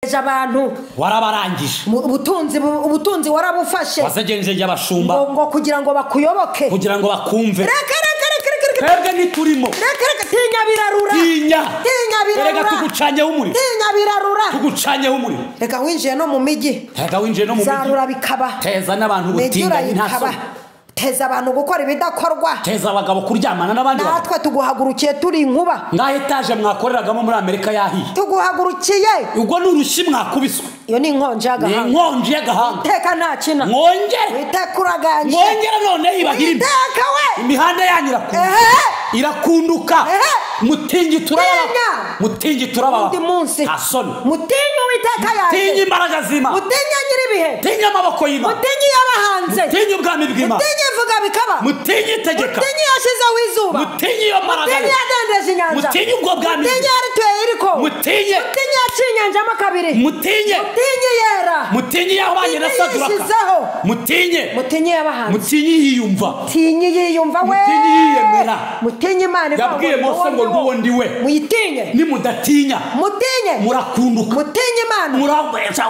Abantu warabarangije, ubutunzi warabufashe, wasegenjeje abashumba ngo kugira ngo bakuyoboke, kugira ngo bakumve. Reka reka reka reka, twebwe ntiturimo. Reka reka, tinya birarura, tinya tinya reka birarura, tugucanyeho umuriro, tinya birarura, tugucanyeho umuriro. Reka winjiye no mu mijyi, reka winjiye no mu mijyi, zarura bikaba, teza n'abantu mijyi ubutinganyi nta urayikaba, soni, teza abantu gukora ibidakorwa, teza abagabo kuryamana n'abandi bagabo. Natwe tuguhagurukiye turi inkuba, ngaho etaje mwakoreragamo muri Amerika yahiye, tuguhagurukiye. Ubwo ni urushyi mwakubiswe, iyo ni inkonji ni y'agahanga, inkonji y'agahanga. Iteka nta kina, mwongere iteka uraganje, mwongere noneho ibahirime iteka we, imihanda yanyu irakunduka, ehe irakunduka. Ehe. Mutingi turababa, Tinya. mutingi turababa, Undi munsi nta soni. Mutinye Uwiteka Tinya yanjye, imbaraga z'Imana, mutinye nyir'ibihe, tinya amaboko y'Imana, mutinye iyabahanze, mutinye ubwami bw'Imana, mutinye ivuga bikaba, mutinye itegeka, mutinye yashyizeho izuba, mutinye iyo mbaraga mutinye ye, yadendeje inyanja, mutinye ubwo bwami bwe, mutinye yarituye iriko, mutinye, mutinye yaciye inyanjamo kabiri, mutinye, mutinye yera, mutinye yahwanye na mutinye Saduraka, yishyizeho, mutinye, mutinye yabahanze, mutinye yiyumva, mutinye yiyumva we, mutinye yiyemera. Mutinye Imana ivuga Yabwiye Mose ngo ndi ndi uwo ndi we, muyitinye, nimudatinya mutinye, murakunduka, mutinye Imana,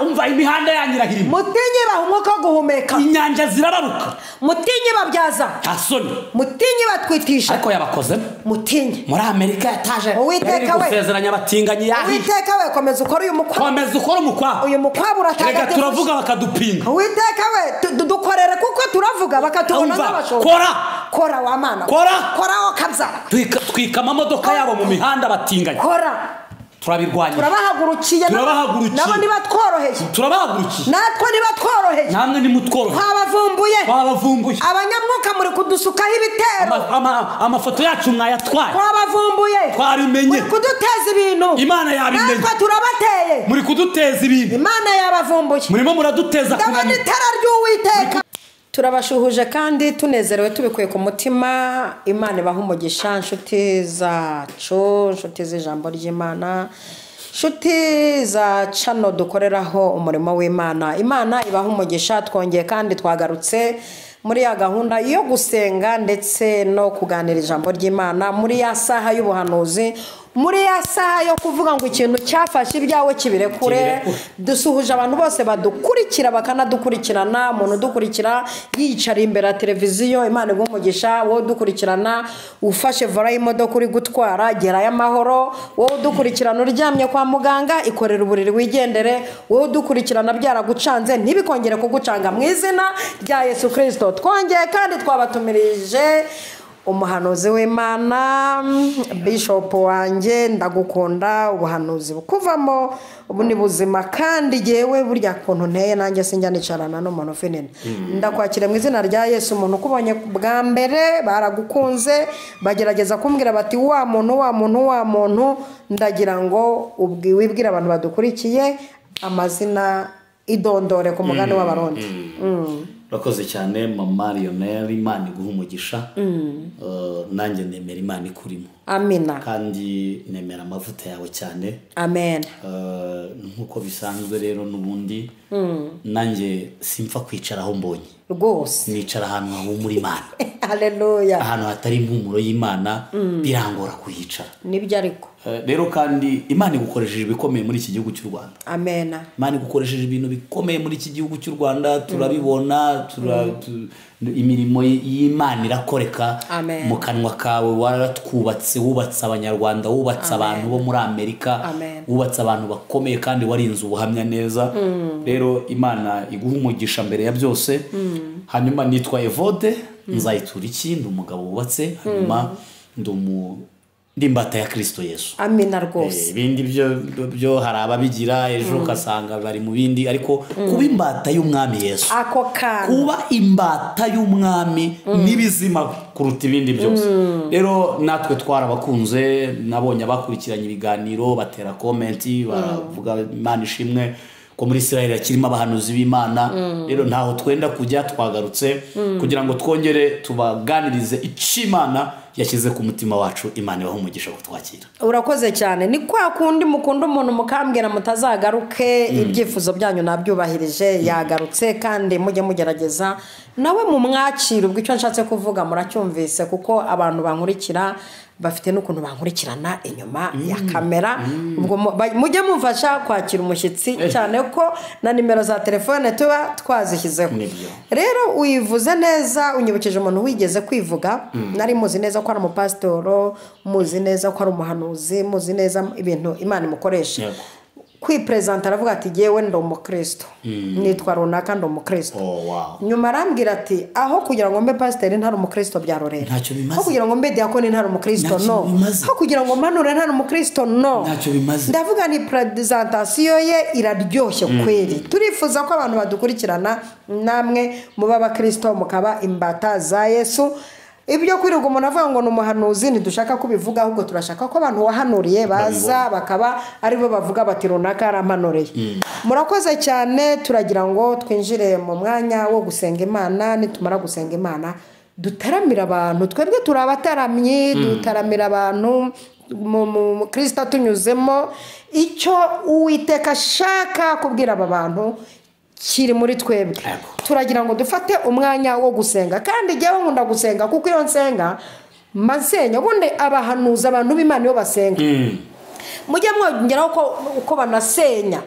umva imihanda yanyu irahirima, mutinye baha umwuka wo guhumeka, inyanja zirabaruka, mutinye babyaza, nta soni. Mutinye batwitisha, Ariko yabakozemo mutinye muri Amerika yataje Uwiteka yari we. gusezeranya abatinganyi yahiye. Uwiteka we, komeza ukore uyu mukwabu, Komeza ukore umukwabu, uyu mukwabu reka uratagatifu. Turavuga bakadupinga. Uwiteka we, dukorere kuko turavuga bakatubona Umva, nk'abashumba. Kora, Kora wa mana, Kora. Kora wo kabyara, Twika amamodoka yabo mu mihanda batinganya, kora. Turabirwanya. Turabahagurukiye, Turabahagurukiye. nabo ntibatworoheye, Turabahagurukiye. Natwe ntibatworoheye. Namwe nimutworohe. Twabavumbuye. Twabavumbuye. Abanyamwuka muri kudusukaho ibitero. Amafoto yacu mwayatwaye. Twabavumbuye. Twabimenye. Muri kuduteza ibintu. Imana yabimenye. Natwe turabateye. Muri kuduteza ibintu. Imana yabavumbuye. Murimo muraduteza Ndabona kunanirwa. itara ry'Uwiteka. Turabashuhuje kandi tunezerewe tubikuye ku mutima. Imana ibaha umugisha, inshuti zacu, inshuti z'ijambo ry'Imana, inshuti za channel dukoreraho umurimo w'Imana. Imana ibaha umugisha. Twongeye kandi twagarutse muri ya gahunda yo gusenga ndetse no kuganira ijambo ry'Imana, muri ya saha y'ubuhanuzi, muri ya saha yo kuvuga ngo ikintu cyafashe ibyawe kibirekure. Kibirekure. Dusuhuje abantu bose badukurikira bakanadukurikirana. Umuntu udukurikira yicara imbere ya televiziyo, Imana iguhe umugisha. Wowe udukurikirana ufashe volant y'imodoka uri gutwara, gerayo amahoro. Wowe udukurikirana uryamye kwa muganga, ikorera uburiri wigendere. Wowe udukurikirana byaragucanze, ntibikongere kugucanga mu izina rya Yesu Kirisito. Twongeye kandi twabatumirije umuhanuzi w'Imana, bishop wanjye, ndagukunda. Ubuhanuzi bukuvamo ubu ni buzima, kandi yewe burya kuntu nteye nanjye sinjya nicarana n'umuntu ufinini. Ndakwakira mu izina rya Yesu. Umuntu ukubonye bwa mbere baragukunze, bagerageza kumbwira bati wa muntu, wa muntu, wa muntu. Ndagira ngo wibwire abantu badukurikiye amazina, idondore ku mugani w'Abarundi. Urakoze cyane, mama Lionel, Imana iguha umugisha. Nanjye nemera Imana ikurimo, Amina. kandi nemera amavuta yawe cyane. Amen. Nk'uko bisanzwe rero, n'ubundi nanjye simpfa kwicara aho mbonye. Rwose. Nicara ahantu hahumura Imana. Haleluya. Ahantu hatari impumuro y'Imana birangora kuhicara. Nibyo ariko. Rero kandi Imana igukoresheje ibikomeye muri iki gihugu cy'u Rwanda. Amena. Imana igukoresheje ibintu bikomeye muri iki gihugu cy'u Rwanda, turabibona, imirimo y'Imana irakoreka Amen. mu kanwa kawe. Waratwubatse, wubatse Abanyarwanda, wubatse abantu bo muri Amerika, Amen. wubatse abantu bakomeye, kandi warinze ubuhamya neza. Rero Imana iguha umugisha mbere ya byose. Hanyuma nitwa Evode Nzayitura iki, ndi umugabo wubatse, hanyuma ndi imbata ya Kirisito Yesu. Amina rwose. Ibindi byo hari ababigira ejo ugasanga bari mu bindi, ariko kuba imbata y'Umwami Yesu, Ako kantu. kuba imbata y'Umwami n'ibizima kuruta ibindi byose. Rero natwe twarabakunze. Nabonye abakurikiranye ibiganiro batera comment, baravuga Imana ishimwe ko muri Israel hakirimo abahanuzi b'Imana. Rero ntaho twenda kujya, twagarutse kugira ngo twongere tubaganirize icyo Imana yashyize ku mutima wacu. Imana ibahe umugisha kutwakira. Urakoze cyane. Ni kwa kundi mukunda umuntu mukambwira mutazagaruke. Ibyifuzo byanyu nabyubahirije, yagarutse, kandi mujye mugerageza nawe mu mwakira. Ubwo icyo nshatse kuvuga muracyumvise, kuko abantu bankurikira Bafite n'ukuntu bankurikirana inyuma ya kamera. Ubwo mujye mumfasha kwakira umushyitsi, cyane ko na nimero za telefone tuba twazishyizeho. Rero uyivuze neza, unyibukije umuntu wigeze kwivuga. Nari muzi neza ko ari umupasitoro, muzi neza ko ari umuhanuzi, muzi neza ibintu Imana imukoresha. Kwipresenta aravuga ati yewe ndi umukristo, nitwa runaka ndi umukristo. Nyuma arambwira ati aho kugira ngo mbe pasiteri ntari umukristo byarorera, aho kugira ngo mbe diakoni ntari umukristo no, aho kugira ngo mpanure ntari umukristo no. Ndavuga ni presentation ye iraryoshye kweri. Turifuza ko abantu badukurikirana namwe muba abakristo mukaba imbata za Yesu. Ibyo kwirirwa umuntu avuga ngo ni umuhanuzi ntidushaka kubivuga, ahubwo turashaka ko abantu wahanuriye baza bakaba aribo bavuga bati runaka yarampanuriye. Murakoze cyane. Turagira ngo twinjire mu mwanya wo gusenga Imana. Nitumara gusenga Imana dutaramira abantu. Twebwe turi abataramyi, dutaramira abantu mu Kristo tunyuzemo. Icyo Uwiteka ashaka kubwira aba bantu kiri muri twebwe. Turagira ngo dufate umwanya wo gusenga, kandi jyewe nkunda gusenga kuko iyo nsenga mba nsenya. Ubundi abahanuza abantu b'Imana iyo basenga mujye mwongeraho uko banasenya.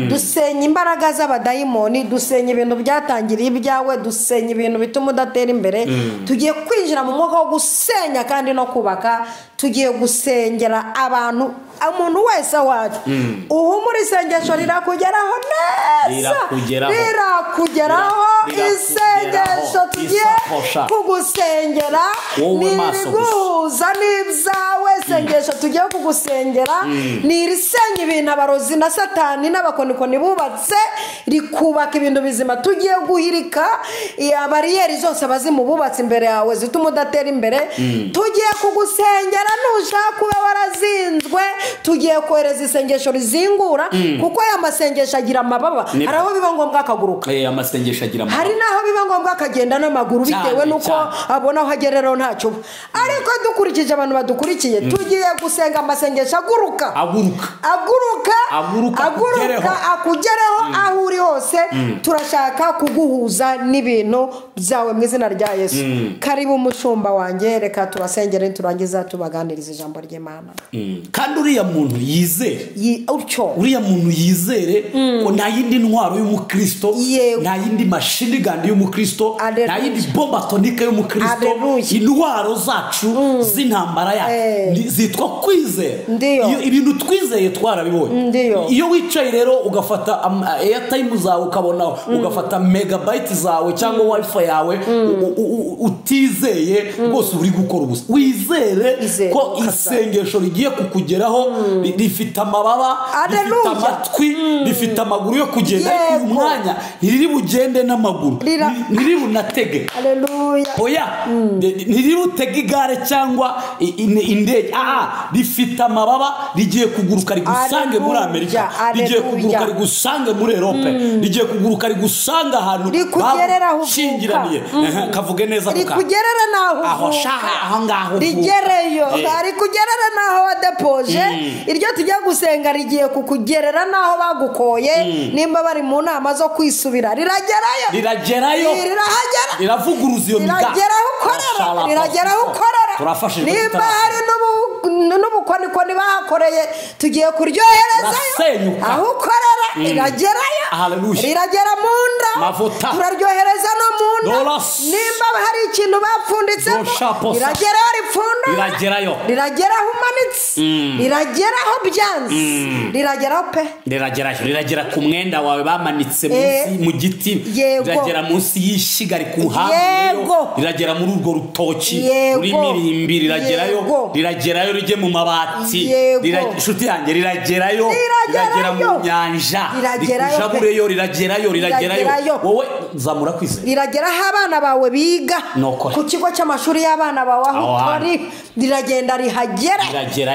Dusenya imbaraga z'abadayimoni, dusenya ibintu byatangiriye ibyawe, dusenya ibintu bituma udatera imbere. Tugiye kwinjira mu mwuka wo gusenya kandi no kubaka. Tugiye gusengera abantu, umuntu wese wacu. Uhumura, isengesho rirakugeraho neza, rirakugeraho. Isengesho tugiye kugusengera niriguhuza n'ibyawe. Isengesho tugiye kugusengera ni irisenya ibintu abarozi na Satani n'abakonikoni bubatse, rikubaka ibintu bizima. Tugiye guhirika bariyeri zose abazimu bubatse imbere yawe zituma udatera imbere. Tugiye kugusengera nushaka ube warazinzwe, tugiye kohereza isengesho rizingura, kuko aya masengesho agira amababa. Hari aho biba ngombwa akaguruka, amasengesho agira amababa, hari n'aho biba ngombwa akagenda n'amaguru bitewe n'uko abona aho agereraho ntacyo. Ariko dukurikije abantu badukurikiye, tugiye gusenga amasengesho aguruka, aguruka, aguruka, aguruka akugereho aho uri hose. Turashaka kuguhuza n'ibintu byawe mu izina rya Yesu. Karibu mushumba wanjye, reka tubasengere turangiza tubaganiriza ijambo ry'Imana. Kandi uriya muntu yizere, uriya muntu yizere ko nta yindi ntwaro y'umukristo, nta yindi mashini gandi y'umukristo, nta yindi bomba atonike y'umukristo. Intwaro zacu z'intambara yacu zitwa kwizera. Ibintu twizeye twarabibonye. Iyo wicaye rero ugafata airtime zawe, ukabona ugafata megabyte zawe cyangwa wifi yawe utizeye, rwose uri gukora ubusa. Wizere ko isengesho rigiye kukugeraho, rifite amababa, rifite amatwi, rifite amaguru yo kugenda. Ariko uyu mwanya ntiriri bugende n'amaguru, ntiriri bunatege, oya, ntiriri butege igare cyangwa indege. Rifite amababa, rigiye kuguruka rigusange muri Amerika, rigiye kuguruka rigusange muri Europe, rigiye kuguruka rigusanga ahantu bagushingiraniye. Kavuge neza, rikugerera naho aho shaha, aho ngaho rigereyo, rikugerera naho wadepoje. Iryo tujya gusenga rigiye kukugerera naho bagukoye. Nimba bari mu nama zo kwisubira, riragerayo, riragerayo, rirahagera, riravuguruza iyo migambi, rirageraho ukorera, rirageraho ukorera. Nimba hari n'ubukonikoni bahakoreye, tugiye kuryoherezayo aho ukorera. Riragerayo, riragera mu nda, turaryohereza no mu nda. Nimba hari ikintu bapfunditsemo, rirageraho ripfunda, riragerayo, rirageraho umanitse, rirageraho byanze, rirageraho pe, riragerayo, riragera ku mwenda wawe bamanitse munsi mu giti, riragera munsi y'ishyiga rikuhamye, riragera muri urwo rutoki rurimo irimbi, riragerayo, riragerayo rijye mu mabati, inshuti yanjye, riragerayo, riragera mu nyanja, rikujabureyo, riragerayo, riragerayo. Wowe zamura kwizera, rirageraho abana bawe biga ku kigo cy'amashuri y'abana bawe aho utari, riragenda rihagera,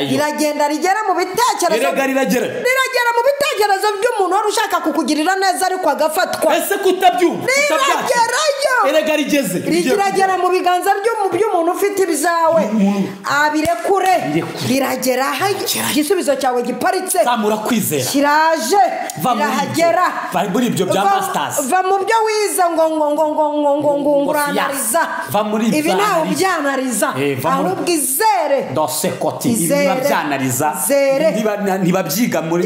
riragenda rigera mu bitekerezo, riragera mu bitekerezo by'umuntu wari ushaka kukugirira neza ariko agafatwa. Ese kutabyumva, riragerayo, erega rigeze, riragera mu biganza by'umuntu ufite ibyawe, abirekure, riragera igisubizo cyawe giparitse. Zamura kwizera, kiraje, rirahagera. Va muri ibyo bya masters, va mu byo wize ngo ngo ngo ngo ngo ngo ngo uranariza, va muri ibi ntawe ubyanariza, ahubwo Izere Dosekoti ibi ntibabyanariza, ntibabyiga muri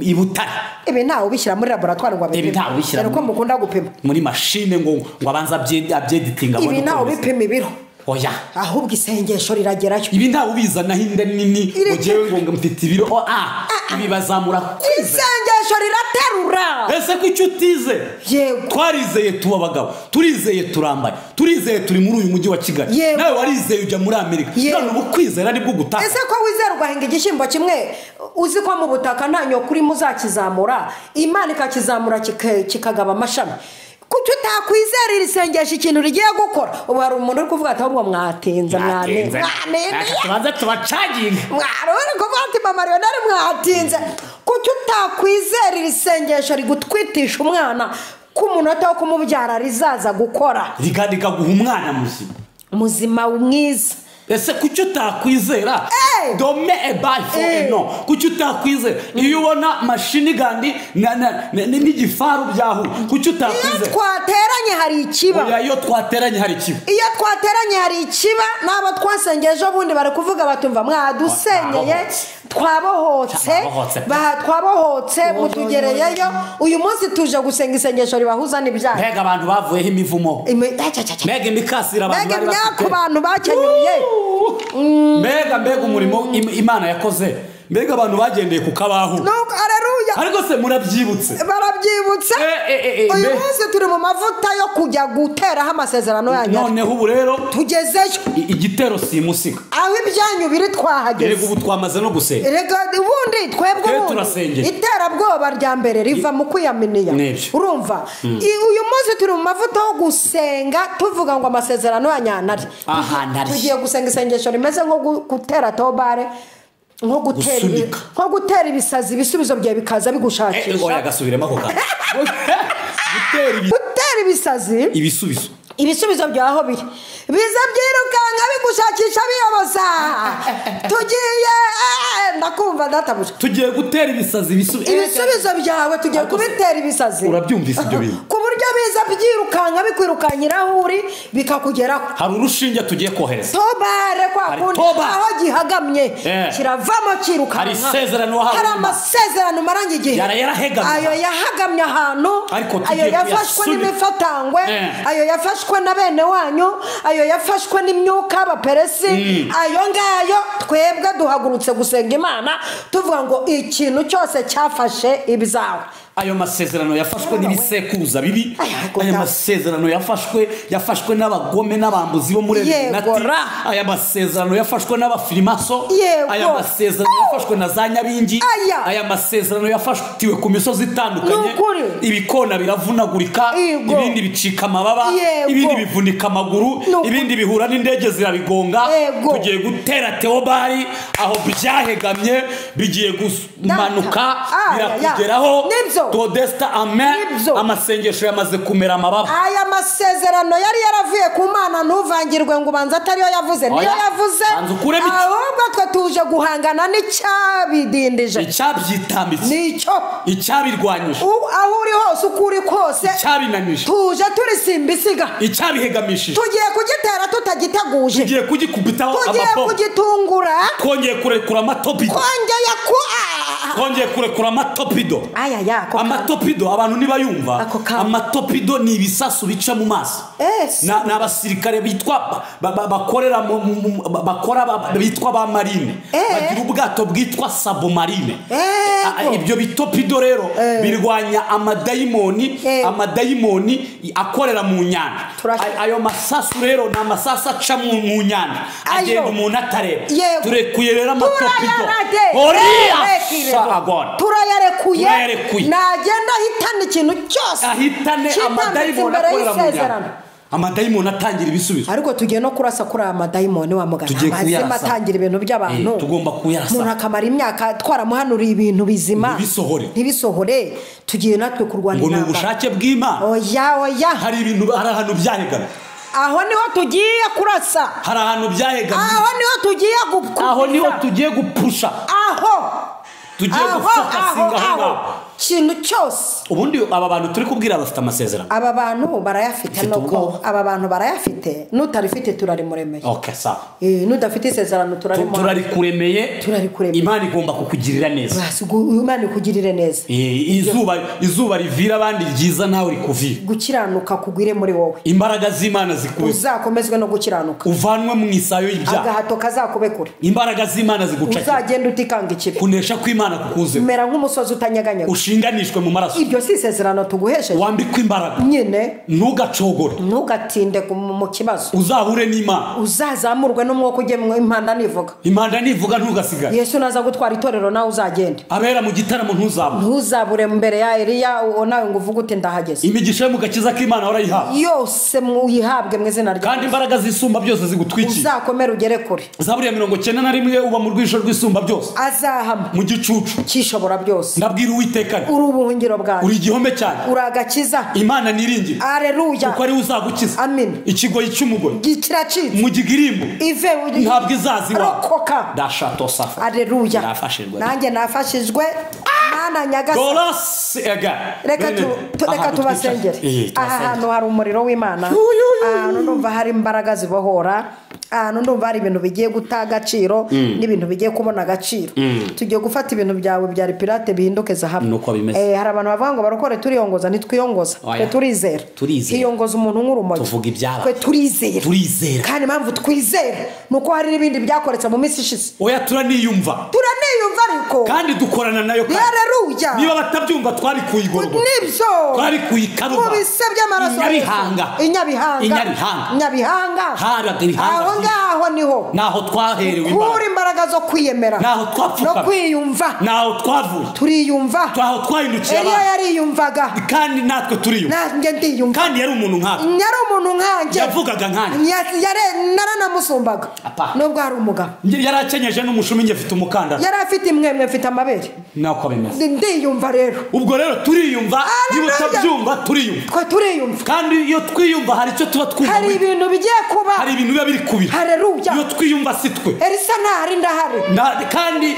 i Butare, ibi ntawe ubishyira muri laboratoire ngo abipime, uko mukunda gupima muri mashine ngo abanze abyeditinga, ibi ntawe ubipima ibiro. Oya, ahubwo isengesho riragerayo. Ibi ntawe ubizanaho inda nini ngo njyewe ngo mfite ibiro, ibi bazamura kwizera. Isengesho riraterura. Ese ko icyo utize? Yego, twarizeye tuba abagabo, turizeye turambaye, turizeye turi muri uyu mujyi wa Kigali, nawe warizeye ujya muri Amerika, none ubu kwizera nibwo gutaka. Ese ko wizera ugahinga igishyimbo kimwe, uzi ko mu butaka nta nyoko urimo uzakizamura, Imana ikakizamura kikagaba amashami, kuki utakwizera iri sengesho ikintu rigiye gukora? Ubu hari umuntu uri kuvuga ati ahubwo mwatinze, tubanze tubacaginge, uri kuvuga ati mama Lionel mwatinze. Kuki utakwizera iri sengesho rigutwitisha umwana ko umunota wo kumubyara rizaza gukora, rikaguha umwana muzima muzima mwiza? Ese kuki utakwizera dome ebayi fo eno? Kuki utakwizera iyo ubona mashini gandi n'igifaru byahu? Kuki utakwizera? Iyo twateranye hari ikiba. Iyo twateranye hari ikiba. Iyo twateranye hari ikiba. N'abo twasengeye ejo bundi bari kuvuga batumva mwadusenyeye, twabohotse, twabohotse mutugereyeyo. Uyu munsi tuje gusenga isengesho ribahuza n'ibyaha. Mbega abantu bavuyeho imivumo, mbega imikasira abantu bari bafite, mbega abantu bakenyuye, mbega umurimo Imana yakoze, mbega abantu bagendeye ku kabaho. Haleluya. Ariko se murabyibutse? Barabyibutse. Uyu munsi turi mu mavuta yo kujya guteraho amasezerano yanyu. Noneho ubu rero tugezeyo, igitero simusiga, aho ibyanyu biri twahageze. Erega ubu twamaze no gusenga. Erega ubundi twebwe ubundi iterabwoba rya mbere riva mu kwiyaminiya. Urumva uyu munsi turi mu mavuta yo gusenga tuvuga ngo amasezerano yanyu anari. Tugiye gusenga isengesho rimeze nko gutera tobare, nko gutera ibisazi, ibisubizo byawe bikaza bigushakisha. Oya gasubiremo ako kantu. Gutera ibisazi, ibisubizo byaho biri biza byirukanka bigushakisha biyoboza. Tugiye ndakumva databuja, tugiye gutera ibisazi, ibisubizo byawe tugiye kubitera ibisazi. Urabyumvise ibyo bintu? Ku buryo biza byirukanka bikwirukanyira aho uri bikakugeraho. Hari urushinge tugiye kohereza tobare kwa kundi aho gihagamye kiravamo kirukanka. Hari isezerano wahawe, hari amasezerano maranye igihe ayo yahagamye ahantu, ayo yafashwe n'imifatangwe, ayo yafashwe na bene wanyu, ayo yafashwe n'imyuka abaperesi, ayo ngayo twebwe duhagurutse gusenga Imana tuvuga ngo ikintu cyose cyafashe ibyawe. Ayo masezerano yafashwe n'ibisekuruza bibi, ayo masezerano yafashwe n'abagome n'abambuzi bo muri Illuminati, aya masezerano yafashwe n'abafirimaso, aya masezerano yafashwe na za Nyabingi, aya masezerano yafashwe ku misozi itandukanye, ibikona biravunagurika, ibindi bicika amababa, ibindi bivunika amaguru, ibindi bihura n'indege zirabigonga. Tugiye gutera Teobari aho byahegamye, bigiye gumanuka birakugeraho. Todesta amen. Amasengesho yamaze kumera amababa. Aya masezerano yari yaravuye ku Mana, ntuvangirwe ngo ubanza atariyo yavuze, niyo yavuze. Ahubwo twe tuje guhangana n'icyabidindije, icyabyitambitse, nicyo icyabirwanyije, aho uri hose uko uri kose, icyabinanije, tuje turi simbisiga, icyabihegamishije, tugiye kugitera tutagiteguje, tugiye kugikubitaho amaboko, tugiye kugitungura, twongeye kurekura amatopido, twongeye kurekura amatopido. Amatopido abantu nibayumva, amatopido ni ibisasu bica mu maso. Ni abasirikare bitwa bakorera bakora bitwa ba marine, bagira ubwato bwitwa sabumarine. Ibyo bitopido rero birwanya amadayimoni, amadayimoni akorera mu nyanja. Ayo masasu rero ni amasasu aca mu nyanja, agenda umuntu atareba. Turekuye rero amatopido, turayarekuye, nagenda ahitane ikintu cyose, ahitane amadayimoni akorera mu nyanja, amadayimoni atangira ibisubizo. Ariko tugiye no kurasa kuri aya madayimoni wa mugana, amazima atangira ibintu by'abantu, tugomba kuyarasa. Umuntu akamara imyaka twaramuhanuriye ibintu bizima ntibisohore. Tugiye natwe kurwana intambara ngo ni ubushake bw'Imana. Oya oya, hari ibintu, hari ahantu byahegamye, aho niho tugiye kurasa, hari ahantu byahegamye, aho niho tugiye gupusha, aho niho tugiye gupusha, aho tugiye gufokasinga aho ngaho. Ikintu cyose. Ubundi aba bantu turi kubwira bafite amasezerano. Aba bantu barayafite nuko aba bantu barayafite nutarifite turarimuremeye. Okay, sawa. Nudafite isezerano turarikuremeye. Turarikuremeye. Imana igomba kukugirira neza. Imana ikugirire neza. Izuba rivira abandi ryiza nawe rikuvira. Gukiranuka kugwire muri wowe. Imbaraga z'Imana zikuwe. Uzakomezwe no gukiranuka. Uvanwe mu isayo y'ibyaha. Agahato kazakube kure. Imbaraga z'Imana zigucakira. Uzagenda utikanga ikibi. Kunesha kw'Imana kukuze. Mera nk'umusozi utanyeganyega. Ushinganishwe mu maraso. Ibyo si isezerano tuguhesheje. Wambikwe imbaraga. Nyine. Ntugacogore. Ntugatinde mu kibazo. Uzahure n'Imana. Uzazamurwe n'umwuka ujye mu impanda nivuga. Impanda nivuga ntugasigare. Yesu naza gutwara itorero nawe uzagende. Abera mu gitaramo ntuzabure. Ntuzabure mbere ya Eliya nawe ngo uvuge uti ndahageze. Imigisha yo mu gakiza k'Imana warayihawe. Yose muyihabwe mu izina rya. Kandi imbaraga zisumba byose zigutwikiye. Uzakomera ugere kure. Zaburi ya 91 uba mu rwisho rw'isumba byose. Azahama mu gicucu cyishobora byose. Ndabwira Uwiteka uri ubuhungiro bwanjye. Uri igihome cyane. Uri agakiza. Imana niringira. Haleluya. Kuko ari uzagukiza. Amen. Ikigoyi cy'umugoyi kiracitse. Mu gigirimbo ive ntabwo izazi wa. Rokoka. Dashato safa. Haleluya. Nafashijwe. Nanjye nafashijwe. Mana nyagasani. Dolos ega. Reka tubasengere. Aha hantu hari umuriro w'Imana. Ahantu ndumva hari imbaraga zibohora. Ahantu ndumva hari ibintu bigiye guta agaciro n'ibintu bigiye kubona agaciro. Tugiye gufata ibintu byawe bya pirate bihinduke zahabu. Nuko bimeze. Hari abantu bavuga ngo barokore turiyongoza ntitwiyongoza. Twe turizera. Twiyongoza umuntu nk'urumogi. Tuvuga ibyaba. Twe turizera. Turizera. Kandi impamvu twizera nuko hari n'ibindi byakoretse mu minsi ishize. Oya turaniyumva. Turaniyumva ariko. Kandi dukorana nayo kandi. Haleluya. Niba batabyumva twabikuye igorogota. Nibyo. Twabikuye ikaruva. Mu bise by'amaraso. Inyabihanga. Inyabihanga. Inyabihanga. Inyabihanga. Haraga ibihanga. Aho ngaho niho. Naho twaherewe imbaraga. Kuri imbaraga zo kwiyemera. Naho twapfuka. No kwiyumva. Naho twavuye. Turiyumva. Twaho twahindukiye abantu. Eliya yariyumvaga. Kandi natwe turiyumva. Nanjye ndiyumva. Kandi yari umuntu nkatwe. Yari umuntu nkanjye. Yavugaga nkanjye. Naranamusumbaga. Nubwo hari umugabo. Yarakenyeje n'umushumi nge mfite umukandara. Yari afite imwemwe mfite amabere. Nako bimeze. Ndiyumva rero. Ubwo rero turiyumva niba utabyumva turiyumva. Twe turiyumva. Kandi iyo twiyumva hari icyo tuba twumva. Hari ibintu bigiye kuba. Hari ibintu biba biri kubira. Haleluya. Iyo twiyumva si twe. Elisa ntahari ndahari. Kandi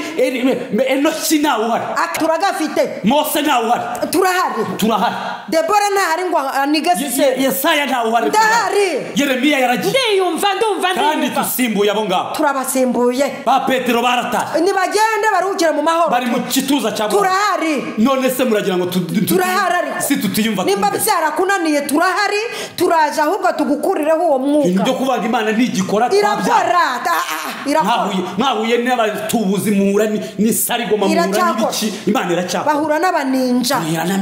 Enoki ntawe uhari. Turagafite. Mose ntawe uhari. Turahari. Turahari. Debora ntahari ngo anigase. Yesaya ntawe uhari. Ndahari. Yeremiya yaragiye. Ndiyumva ndumva ndiyumva. Kandi dusimbuye abo ngabo. Turabasimbuye. Ba Petero baratashye. Nibagende baruhukira mu mahoro. Bari mu kituza cya Turahari. None se muragira ngo turahari ariko. Si tutiyumva. Nimba byarakunaniye turahari turaje ahubwo tugukurireho uwo mwuka. Ibintu byo kubaga Imana ntigikora irakora. Irakora. Mwahuye n'abatubuzi muhura n'isarigoma muhura n'ibiki Imana iracyakora. Bahura n'abaninja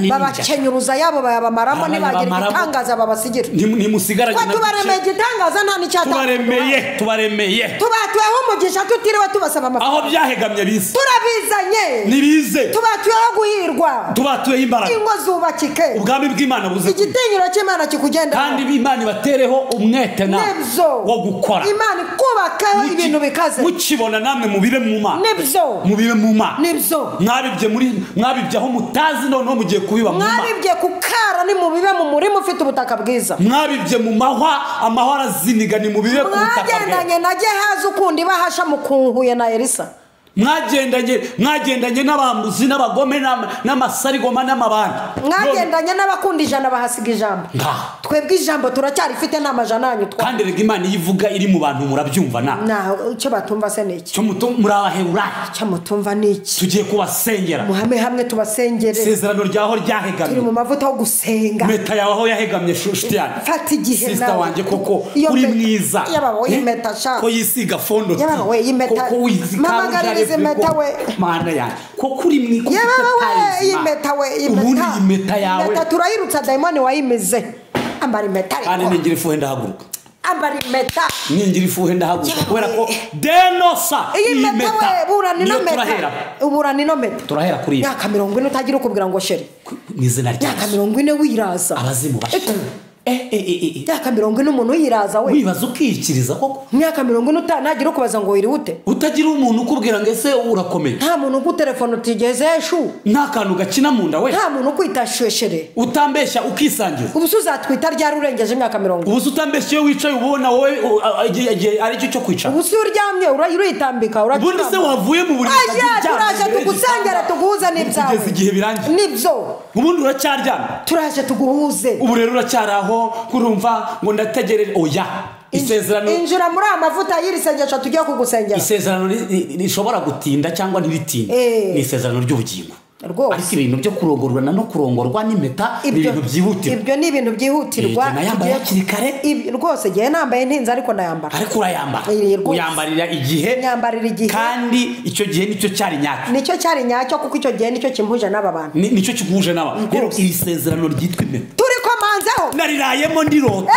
babakenyuruza yabo bayabamaramo nibagira igitangaza babasigira. Nimusigaranye na tubaremeye igitangaza nta n'icyata. Tubaremeye. Tubatuyeho umugisha tutiriwe tubasaba amafaranga. Aho byahegamye bize. Turabizanye. Nibize. Tubatuyeho guhirwa. Tubatuyeho imbaraga. Ingo zubakike. Ubwami bw'Imana buze. Igitinyiro cy'Imana kikugenda. Kandi Imana ibatereho umwete na wo gukora. Imana ikubakaho ibintu bikaze. Mukibona namwe mubibe mu Mana. Nibyo. Mubibe mu Mana. Nibyo. Mwabibye muri mwabibye aho mutazi noneho mugiye kubiba mu Mana. Mwabibye kukara ni mubibe mu murima ufite ubutaka bwiza. Mwabibye mu mahwa amahwa araziniga ni mubibe ku butaka bwiza. Mwagendanye na Gehazi ukundi bahasha mukunhuye na Elisa. Mwagendanye n'abambuzi n'abagome n'amasarigoma n'amabandi. Mwagendanye n'abakunda ijana bahasiga ijambo. Twebwe ijambo turacyarifite n'amajana yanyu twa. Kandi rega Imana ivuga iri mu bantu murabyumva na. Na icyo batumva se niki? Cyo murabahebura. Cyo mutumva niki? Tugiye kubasengera. Muhame hamwe tubasengere. Isezerano ryaho ryahegamye. Turi mu mavuta yo gusenga. Meta yawe aho yahegamye shuti yanjye. Fata igihe nawe. Sister wanjye koko uri mwiza. Yaba wowe impeta sha. Ko yisiga fondo. Yaba wowe impeta. Koko wiziga. Mama impeta we. Mana yanjye koko uri mwiza. Yaba we impeta we impeta. Ubundi impeta yawe. Impeta turayirutsa daimoni wayimize. Ambara impeta. Kandi ningira ifuhe ndahaguruka. Ambara impeta. Ningira ifuhe ndahaguruka kubera ko denosa iyi impeta we burana ino meta. Uburana ino meta. Turahera kuri iyi. Myaka 40 utagira ukubwira ngo sheri. Mu izina rya Myaka 40 wiraza. Abazimu bashe. Imyaka 40 umuntu yiraza we. Wibaza ukikiriza koko. Imyaka 40 ntagira ukubaza ngo wirihute. Utagira umuntu ukubwira ngo ese urakomeye. Nta muntu ugutelefone utigeze eshu. Nta kantu gakina mu nda we. Nta muntu ukwita shweshere. Utambeshya ukisangiza. Ubu uzatwita ryari urengeje imyaka 40. Ubu utambeshya iyo wicaye ubona wowe ari cyo cyo kwicara. Ubu uryamye urayitambika uracura. Ubundi se wavuye mu buriri. Turaje tugusengera tuguhuza n'ibyawe. Kugeza igihe birangiye. Nibyo. Ubundi uracyaryamye. Turaje tuguhuze. Ubu rero uracyari aho kurumva ngo ndategereje oya. Isezerano injira muri amavuta y'iri sengesho tugiye kugusengera. Isezerano rishobora gutinda cyangwa ntiritinde. Ni isezerano ry'ubugingo. Rwose. Ariko ibintu byo kurongorwa no kurongorwa n'impeta ni ibintu byihutirwa. Ibyo ni ibintu byihutirwa. Nayambaye hakiri kare. Rwose gihe nambaye ntinze ariko ndayambara. Ariko urayambara. Uyambarira igihe. Nyambarira igihe. Kandi icyo gihe nicyo cyari nyacyo. Nicyo cyari nyacyo kuko icyo gihe nicyo kimpuje n'aba bantu. Nicyo kiguhuje n'aba. Rero iri sezerano ryitwa impeta. Turikomanzeho. Narirayemo ndirota.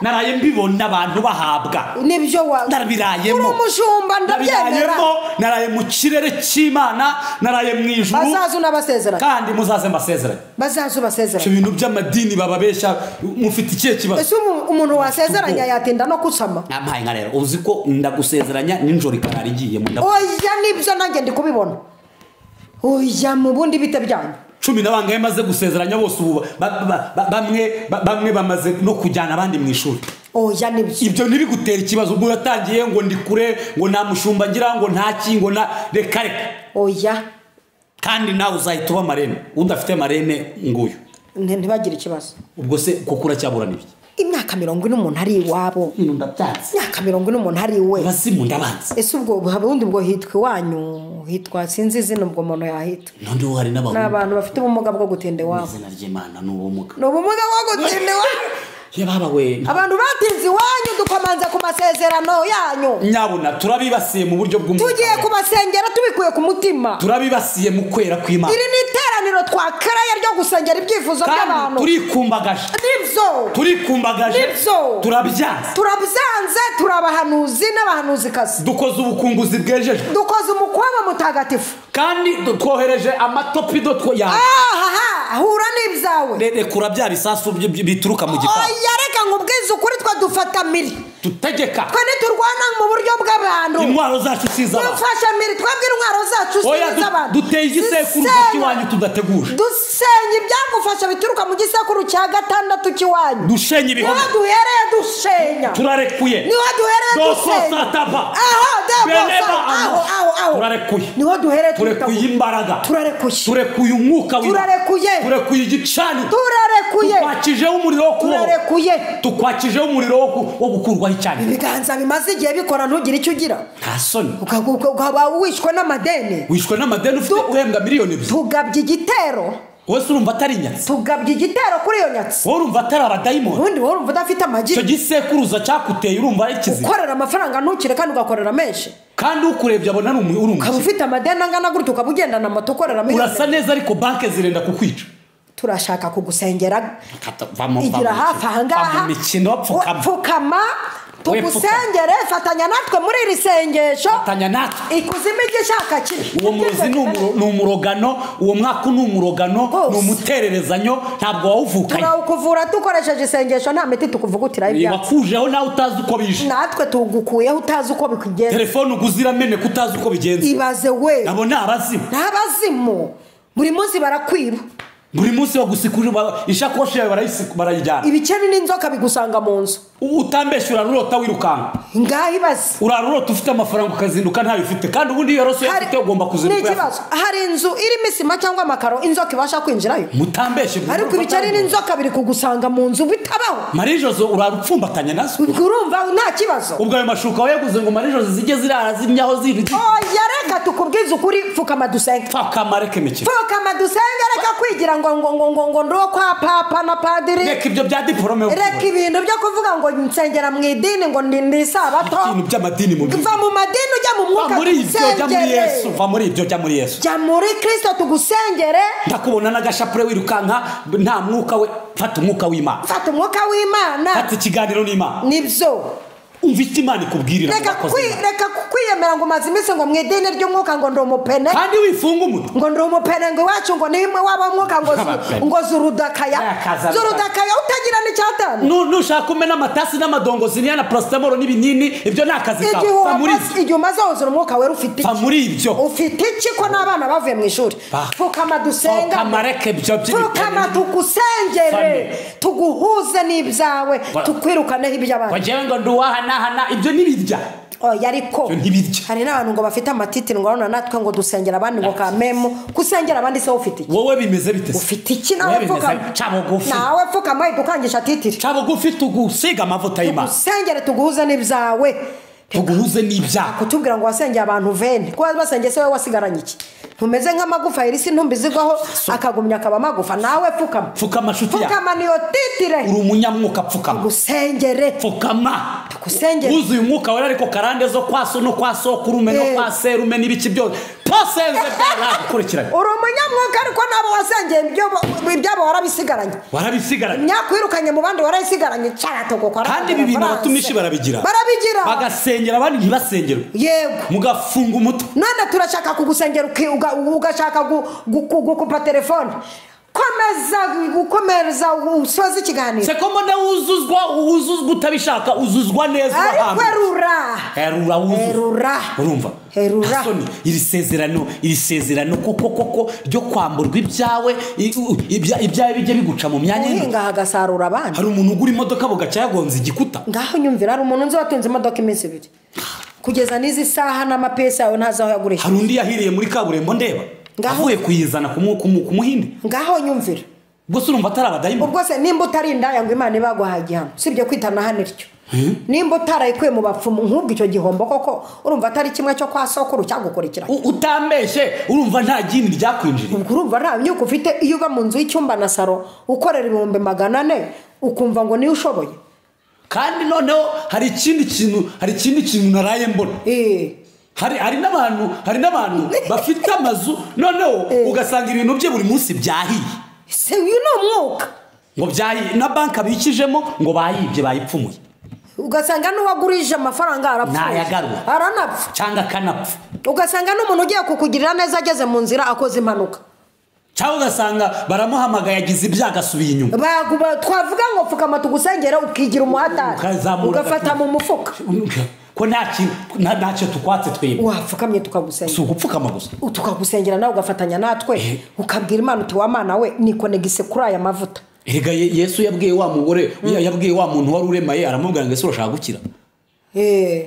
Naraye mbibona abantu bahabwa. Nibyo wa. Narabirayemo. Uri umushumba ndabyemera. Naraye mu kirere cy'Imana, naraye mu ijuru. Bazazu nabasezeranye. Kandi muzaze mbasezeranye. Bazazu basezeranye. Ibintu by'amadini bababesha mufite ikihe kibazo? Ese umuntu wasezeranya yatinda no kusama? Nampaye nka rero uzi ko ndagusezeranya ninjoro ikarara igiye mu nda. Oya nibyo nanjye ndi kubibona. Oya mu bundi bite byanyu. 10 na bangahe maze gusezeranya bose ubu bamwe bamaze no kujyana abandi mu ishuri. Oya nibyo. Ibyo ntibigutera ikibazo ubwo uratangiye ngo ndi kure ngo nta mushumba ngira ngo nta kingo na reka reka. Oya. Kandi nawe uzahita uba marene udafite marene nguyu ntibagire ikibazo. Ubwo se kuko uracyaburana ibiki? Imyaka 40 umuntu ari iwabo. Ndabyanze. Imyaka 40 umuntu ari iwe. Abazimu ndabanze. Ese ubwo ubundi bwo hitwa iwanyu hitwa sinzi izina ubwo umuntu yahita. None hari n'abantu. N'abantu bafite ubumuga bwo gutinda iwabo. Izina ry'Imana ni ubumuga. Ni ubumuga bwo gutinda iwabo. Yababa we. Abantu batinze iwanyu dukomanze ku masezerano yanyu. Nyabuna turabibasiye mu buryo bw'umwuka. Tugiye kubasengera tubikuye ku mutima. Turabibasiye mu kwera kw'Imana. Iri ni iteraniro twakaraya ryo gusengera ibyifuzo by'abantu. Turikumbagaje. Nibyo. Turikumbagaje. Nibyo. Turabyanze. Turabyanze turabahanuzi n'abahanuzikazi. Dukoze ubukunguzi bwejejwe. Dukoze umukwabo mutagatifu. Kandi twohereje amatopido ya. Aha, hura n'ibyawe. Rekura bya bisasu bituruka mu gifaru. Yareka ngo ubwize ukuri twa dufata miri. Tutegeka. Twe ntiturwana mu buryo bw'abantu. Intwaro zacu si iz'abantu. Dufasha miri twebwe intwaro zacu si iz'abantu. Duteye igisekuru cy'iwanyu tudateguje. Dusenya ibyagufasha bituruka mu gisekuru cya 6 cy'iwanyu. Dushenye ibihome. Niho duhereye dushenya. Turarekuye. Niho duhereye dusenya. Aho aho aho aho. Turarekuye. Niho duhereye turekuye imbaraga. Turarekuye. Turekuye umwuka w'Imana. Turarekuye. Turekuye igicaniro. Turarekuye. Tukwakijeho umuriro wo kubaho. Turarekuye. Tukwakijeho umuriro wo gukurwaho icyaha. Ibiganza bimaze igihe bikora ntugire icyo ugira. Nta soni. Ukaba wishwe n'amadeni. Wishwe n'amadeni ufite uhembwa miliyoni 2. Tugabye igitero. Wowe urumva atari inyatsi. Tugabye igitero kuri iyo nyatsi. Wowe urumva atari abadayimoni. Ubundi wowe urumva udafite amagi. Icyo gisekuruza cyakuteye urumva ari kizima. Ukorera amafaranga ntukire kandi ugakorera menshi. Kandi ukurebye abona ari umukire. Ukaba ufite amadeni angana gutyo ukaba ugendana moto ukorera miliyoni. Urasa neza ariko banke zirenda kukwica. Turashaka kugusengera. Igira hafi ahangaha. Pfukama. Tugusengere fatanya natwe muri iri sengesho. Fatanya natwe. Ikuzimu igishaka kiri. Uwo murozi ni umurogano, uwo mwaka ni umurogano, ni umutererezanyo, ntabwo wawuvukanye. Turawukuvura dukoresheje isengesho nta miti tukuvugutira ibyatsi. Wakujeho nawe utazi uko bije. Natwe tugukuyeho utazi uko bikugenza. Telefone uguze irameneka utazi uko bigenza. Ibaze we. Nabo ni abazimu. Ni abazimu. Buri munsi barakwiba. Buri munsi bagusikura ishakoshi yawe barayijyana. Ibikeri n'inzoka bigusanga mu nzu. Utambeshya urarota wirukanka. Ngaho ibaze. Urarota ufite amafaranga ukazinduka ntayo ufite kandi ubundi iyo yarose ufite ugomba kuzinduka. Ni ikibazo. Hari inzu irimo isima cyangwa amakaro inzoka ibasha kwinjirayo. Mutambeshye. Ariko ibikeri n'inzoka biri kugusanga mu nzu bitabaho. Marie Jose urarupfumbatanya nazo. Urumva nta kibazo. Ubwo ayo mashuka wayaguze ngo Marie Jose zijye zirara zimyaho ziri. Oya reka tukubwize ukuri pfukama dusenge. Pfukama reka imikino. Pfukama dusenge reka kwigira ngo ngo ngo ngo ndo kwa papa na padiri. Reka ibyo bya diplome. Reka ibintu byo kuvuga ngo nsengera mu idini ngo ndi sabato. Ibintu by'amadini mu. Va mu madini ujya mu mwuka. Muri ibyo jya muri Yesu, va muri ibyo jya muri Yesu. Jya muri Kristo tugusengere. Ndakubona n'agashapure wirukanka nta mwuka we, fata umwuka w'Imana. Fata umwuka w'Imana. Fata ikiganiro n'Imana. Nibyo. Umva icyo Imana ikubwirira. Reka Wiyemera ngo umaze iminsi ngo mu idini ry'umwuka ngo ndi umupene, kandi wifunga umutwe ngo ndi umupene, ngo iwacu ngo nimwe waba umwuka ngo zurudakaya zurudakaya utagira n'icyatanu. Nushaka umena amatasi n'amadongozi niya na paracetamol n'ibinini, ibyo ni akazi kawe. Igihe umaze wuzura umwuka wera ufite iki? Muri ibyo ufite iki ko n'abana bavuye mu ishuri? Pfukama dusenga, pfukama tugusengere, tuguhuze n'ibyawe, tukwirukaneho iby'abandi. Njyewe ngo nduwahanahana ibyo ntibirya. Oya, ariko hari n'abantu ngo bafite amatitiro ngo urabona natwe ngo dusengera abandi ngo kamemu. Gusengera abandi se ufite iki? Wowe bimeze bite? Ufite iki? Nawe pfukama, nawe pfukama dukangisha titiri. Ca bugufi tugusiga amavuta y'Imana, tugusengere, tuguhuze n'ibyawe, tuguhuze n'ibyaha. Kutubwira ngo wasengeye abantu vene, kuba basengeye se wowe wasigaranye iki? Ntumeze nk'amagufa irisi ntumbi zigwaho akagumya akaba amagufa. Nawe pfukama, pfukama shuti ya pfukama, niyo titire. Uri umunyamwuka, pfukama tugusengere, pfukama tugusengere. Wuzuye umwuka wera, ariko karande zo kwa so no kwa sokurume no kwa serume n'ibiki byose posenze byaragukurikiranye. Uri umunyamwuka ariko nabo wasengeye ibyabo warabisigaranye, warabisigaranye. Imyaka wirukanye mu bandi warayisigaranye. Cyaratogokora. Kandi ibi bintu abatumishi barabigira, barabigira, bagasengera abandi ntibasengerwe. Yego, mugafunga umutwe. None turashaka kugusengera ugashaka gukupa telefone. Komeza gukomeza usoze ikiganiro. Se ko mbona wuzuzwa, wuzuzwa utabishaka, uzuzwa neza. Ariko erura, erura, erura, urumva erura. Iri sezerano, iri sezerano koko koko ryo kwamburwa ibyawe, ibyawe bijye biguca mu myanya. Uhinga hagasarura abandi. Hari umuntu ugura imodoka bugaca yagonze igikuta. Ngaho nyumvira, hari umuntu nzi watunze imodoka iminsi ibiri kugeza n'izi saha n'amapesa yawe ntazi aho yagurisha. Hari undi yahiriye muri kaburimbo ndeba avuye kuyizana ku muhinde. Ngaho nyumvira. Ubwo se urumva atari abadayimoni? Ubwo se nimba utari indaya ngo Imana ibaguhaye igihano, sibyo kwitana hano ityo, nimba utarayikuye mu bapfumu nk'ubwo icyo gihombo koko urumva atari kimwe cyo kwa sokuru cyagukurikira? Utambeshye urumva nta gini ryakwinjiriye. Ubwo urumva nta myuka ufite. Iyo uba mu nzu y'icyumba na saro ukorera 400,000 ukumva ngo niyo ushoboye. Kandi noneho hari ikindi kintu, hari ikindi kintu naraye mbona. Hari n'abantu, hari n'abantu bafite amazu noneho ugasanga ibintu bye buri munsi byahiye. Se uyu ni umwuka ngo byahiye, na banki abikijemo ngo bayibye bayipfumuye. Ugasanga n'uwagurije amafaranga arapfuye, ntayagarura, aranapfa cyangwa akanapfa. Ugasanga n'umuntu ugiye kukugirira neza ageze mu nzira akoze impanuka, cyangwa ugasanga baramuhamagaye agize ibyago asubiye inyuma. Twavuga ngo pfukama tugusengera ukigira umuhatari, ugafata mu mufuka ko ntacyo tukwatse twebwe. Wapfukamye tukagusengera. Si ugupfukama gusa, tukagusengera nawe ugafatanya natwe, ukabwira Imana uti wa Mana we nikonegise kuri aya mavuta. Erega Yesu yabwiye wa mugore, yabwiye wa muntu wari uremaye, aramubwira ngo ese urashaka gukira?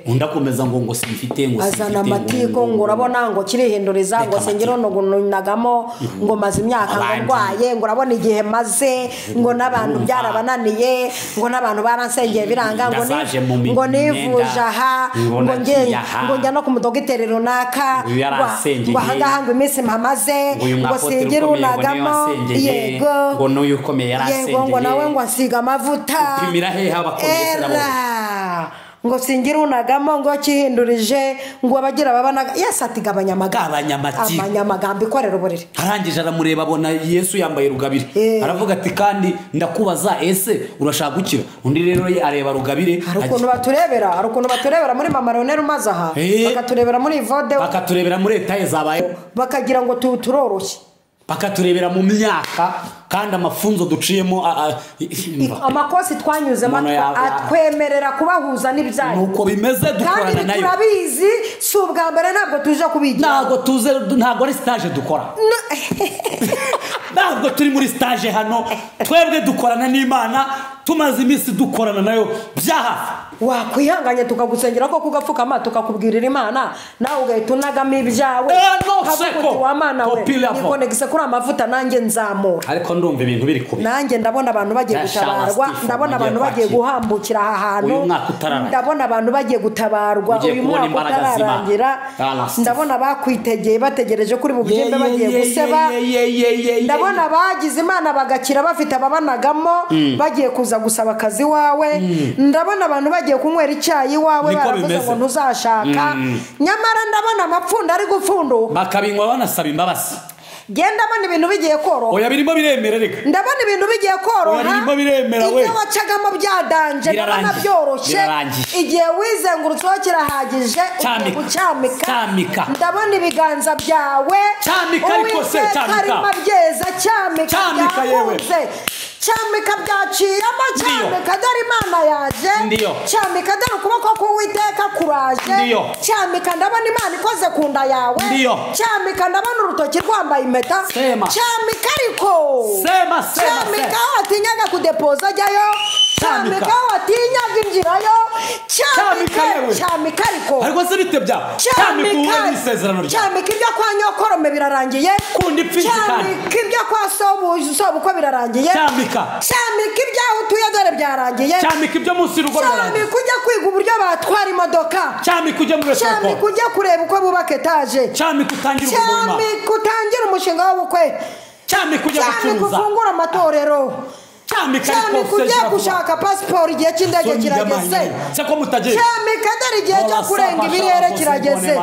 Undi akomeza ngo simfite, ngo simfite, azana amatiko ngo urabona ngo kirihinduriza, ngo sengero ngo nunagamo, ngo maze imyaka ngo ndwaye, ngo urabona igihe maze, ngo n'abantu byarabananiye, ngo n'abantu baransengeye biranga, ngo nivuje aha, ngo njya no ku mudogiteri runaka, ngo ahangaha ngo iminsi mpamaze, ngo sengero unagamo, yego ngo n'uyu ukomeye yarasengeye, yego ngo nawe ngo asiga amavuta. Upimira hehe abakomeye se nabo? Ngo singira unagamo, ngo kihindurije, ngo abagira babana. Yesu ati gabanya amagambo, ikorera uburiri. Arangije aramureba abona Yesu yambaye rugabire, aravuga ati kandi ndakubaza ese urashaka gukira? Undi rero areba rugabire. Hari ukuntu baturebera, hari ukuntu baturebera muri mama Leonel umaze aha, bakaturebera muri Vode, bakaturebera muri etaye zabaye, bakagira ngo turoroshye, bakaturebera mu myaka, kandi amafunzo duciyemo, amakosi twanyuzemo atwemerera kubahuza n'ibyayo. Nuko bimeze dukorana nayo. Turabizi, si ubwa mbere, ntabwo tuje kubigira, ntabwo tuze, ntabwo ari stage dukora, ntabwo turi muri stage hano. Twebwe dukorana n'Imana, tumaze iminsi dukorana nayo bya hafi. Wakwihanganye tukagusengera ko kugapfukama tukakubwirira Imana, nawe ugahita unagamo ibyawe. Wa Mana we nikonegise kuri amavuta nanjye nzamura. Ariko ndumva ibintu biri kubi. Nanjye ndabona abantu bagiye gutabarwa, ndabona abantu bagiye guhambukira aha hantu, ndabona abantu bagiye gutabarwa uyu mwaka utararangira, ndabona bakwitegeye bategereje kuri bubyimbe bagiye guseba, ndabona bagize Imana bagakira bafite ababanagamo bagiye kuza gusaba akazi wawe, ndabona abantu bagiye kunywera icyayi wawe baravuze ngo ntuzashaka, nyamara ndabona amapfunda ari gupfunduka bakabinywa banasaba imbabazi. Genda mbona ibintu bigiye koroha. Oya birimo biremera reka. Ndabona ibintu bigiye koroha. Oya birimo biremera we. Ibyo wacagamo byadanje ndabona byoroshye. Igihe wizengurutseho kirahagije. Cyamika. Cyamika. Ndabona ibiganza byawe. Cyamika ariko se cyamika. Karima byeza cyamika. Cyamika yewe. Cyamika byaciyemo cyamika dore Imana yaje. Cyamika dore ukuboko k'Uwiteka kuraje. Cyamika ndabona Imana ikoze ku nda yawe. Cyamika ndabona urutoki rwambaye impeta. Cyamika ariko. Sema sema. Cyamika watinyaga kudepoza jyayo. Cyamika watinyaga injirayo. Cyamika cyamika ariko. Ariko se bite bya? Cyamika uwe n'isezerano ryawe. Cyamika ibyo kwa nyokorome birarangiye. Kundi pfizi kandi. Cyamika ibyo kwa sobukwe birarangiye. Cyamika. Cyamika ibyaho utuye dore byarangiye. Cyamika ibyo munsi rugo byarangiye. Cyamika ujya kwiga uburyo batwara imodoka. Cyamika ujya muri restaurant. Cyamika ujya kureba uko bubaka etaje. Cyamika utangira umurimo. Cyamika utangira umushinga w'ubukwe. Cyamika ujya gucuruza. Cyamika ufungura amatorero. Cyamika ariko ujya gushaka pasiporo igihe cy'indege kirageze. Cyamika dore igihe cyo kurenga ibirere kirageze.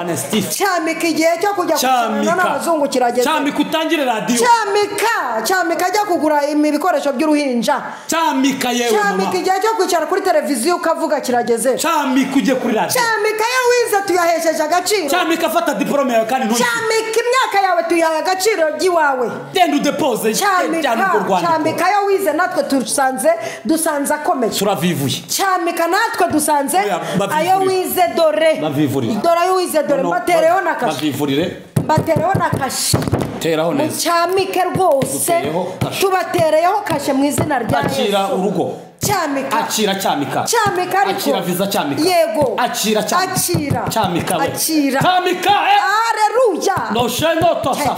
Cyamika igihe cyo kujya gushaka n'abazungu kirageze. Cyamika utangire radiyo. Cyamika cyamika ajya kugura ibikoresho by'uruhinja. Cyamika yewe mama. Cyamika igihe cyo kwicara kuri televiziyo ukavuga kirageze. Cyamika ujye kuri radiyo. Cyamika yo wize tuyahesheje agaciro. Cyamika fata diplome yawe kandi ntuyi. Cyamika imyaka yawe tuyaha agaciro ry'iwawe. Genda udepoze. Cyamika yo wize natwe dusanze akomeye. Turavivuye. Cyamika natwe dusanze ayo wize dore. Dore ayo wize dore mbatereho na kashe. Bavivurire. Mbatereho na kashe. Teraho neza. Cyamike rwose. Tubatereyeho kashe mu izina rya Yesu. Akira urugo. Cyamika. Akira cyamika. Cyamika ariko. Akira visa cyamika. Yego. Akira cyamika. Akira. Cyamika we. Akira. Cyamika. Haleluya. No sheno tosa.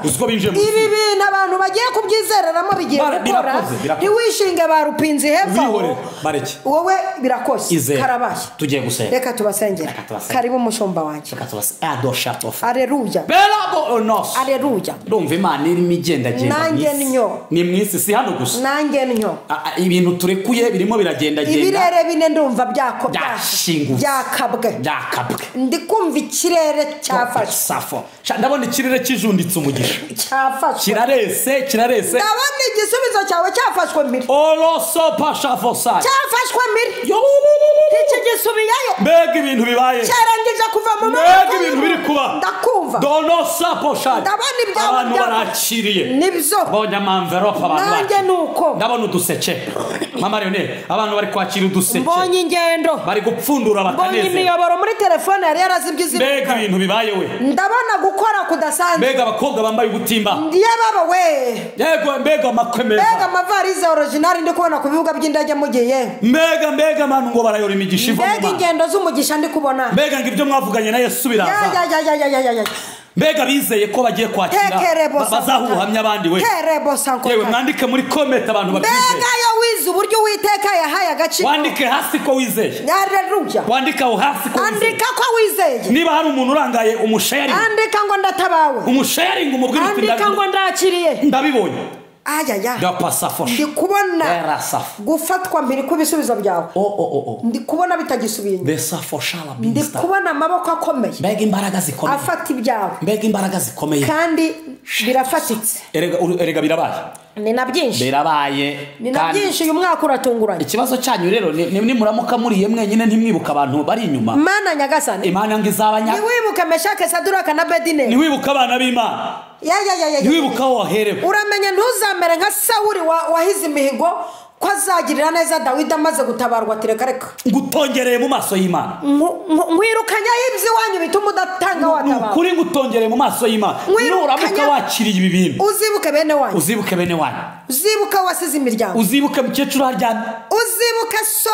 Uzko binje. Ibi bintu abantu bagiye kubyizereramo bigiye gukora. Ntiwishinge ba rupinzi hepfo. Bareke. Wowe birakoze. Karabaye. Tugiye gusenga. Reka tubasengere. Karibu umushumba wanjye. Reka tubasengere. Adosha tofa. Haleluya. Belabo onos. Haleluya. Ndumva Imana irimo igendagenda. Nanjye nyo. Ni mwisi si hano gusa. Nanjye nyo. Ibintu turekuye birimo biragendagenda. Ibirere bine ndumva byako byakabwe. Byakabwe. Ndikumva ikirere cyafashwe. Safo. Ndabona ikirere kijunditse umugisha. Cyafashwe. Kirarese kirarese. Ndabona igisubizo cyawe cyafashwe mpiri. Oloso pashafosa. Cyafashwe mpiri. Iki gisubiyeyo. Mbega ibintu bibaye. Cyarangije kuva mu maboko. Mbega ibintu biri kuba. Ndakumva. Donosa posha. Ndabona ibyawe abantu barakiriye. Nibyo. Mbonye amamverope abantu. Nanjye nuko. Ndabona uduseke. Mama Leonel, abantu bari kwakira uduseke. Mbonye ingendo. Bari gupfundura bakaneze. Mbonye imiyoboro muri telefone yari yarazibye izina. Mbega ibintu bibaye we. Ndabona gukora kudasanzwe. Mbega abakobwa bambaye ubutimba. Ndiye baba we. Yego mbega amakwe meza. Mbega amavarize original ndi kubona ku bibuga by'indege mugiye. Mbega mbega abantu ngo barayora imigisha iva mu Mbega ingendo z'umugisha ndi kubona. Mbega ngo ibyo mwavuganye na Yesu biraza. Ya. Mbega bizeye ko bagiye kwakira bazahuhamya abandi we. Yewe mwandike muri comment abantu babyizeye. Mbega yo wize uburyo Uwiteka yahaye agaciro. Wandike hasi ko wizeye. Haleluya. Wandika aho hasi ko wizeye. Andika ko wizeye. Niba hari umuntu urangaye umusharing. Andika ngo ndatabawe. Umusharing umubwire uti andika ngo ndakiriye. Ndabibonye. Ayaya. Ndapasafosha. Ndi kubona gufatwa mpiri kubisubizo byawe. Ndi kubona bitagisubiye. Ndi kubona amaboko akomeye. Mbega imbaraga zikomeye. Afata ibyawe. Mbega imbaraga zikomeye. Kandi birafatitse. Erega birabaye. Ni na byinshi. Birabaye. Ni na byinshi uyu mwaka uratunguranye. Ikibazo cyanyu rero ni muramuka muriye mwenyine ntimwibuka abantu bari inyuma. Mana nyagasani. Imana ngo izabanya. Niwibuka Meshake Saduraka na Abednego. Niwibuka abana b'Imana. Ya. Niwibuka aho waherewe. Uramenye ntuzamere nka Sawuli wahize imihigo ko azagirira neza Dawidi amaze gutabarwa ati reka reka. Ngutongereye mu maso y'Imana. Nkwirukanya iby'iwanyu bituma udatanga watabarwa. Kuri ngutongereye mu maso y'Imana. Nuramuka wakiriye ibi bintu. Uzibuke bene wanyu. Uzibuke bene wanyu. Uzibuke wasize imiryango. Uzibuke mukecuru haryamye. Uzibuke so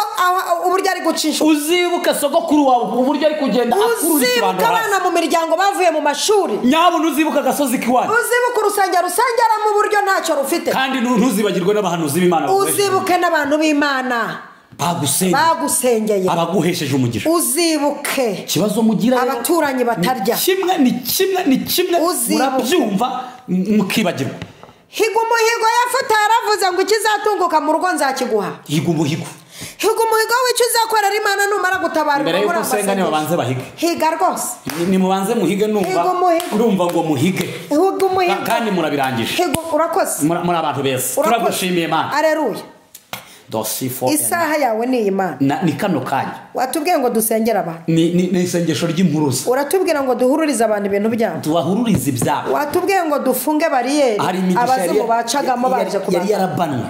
uburyo ari gucisha. Uzibuke sogokuru wawe uburyo ari kugenda akurura ikibando. Uzibuke abana mu miryango bavuye mu mashuri. Nyabona uzibuke agasozi kiwanyu. Uzibuke urusengero rusengeramo uburyo ntacyo rufite. Kandi ntuzibagirwe n'abahanuzi b'Imana. Uzibuke n'abantu b'Imana bagusengeye abaguhesheje umugisha. Uzibuke ikibazo mugira abaturanyi batarya. Kimwe ni kimwe ni kimwe murabyumva mukibagirwa. Higa umuhigo yafuta yaravuze ngo ikizatunguka mu rugo nzakiguha. Higa umuhigo. Higa umuhigo w'icyo uzakorera Imana numara gutabarwa. Mbere yuko usenga nibabanze bahige. Higa rwose. Nimubanze muhige, numva ngo muhige. Higa umuhigo. Kandi murabirangije. Higa, urakoze. Muri abantu beza. Turagushimiye Imana. Aleluya. Isaha yawe ni Imana. Ni kano kanya. Watubwiye ngo dusengere abantu. Ni isengesho ry'impuruza. Uratubwira ngo duhururize abantu ibintu byabo. Tubahururize ibyabo. Watubwiye ngo dufunge bariyeri abazimu bacagamo baje kubanza. Yari yarabanwe.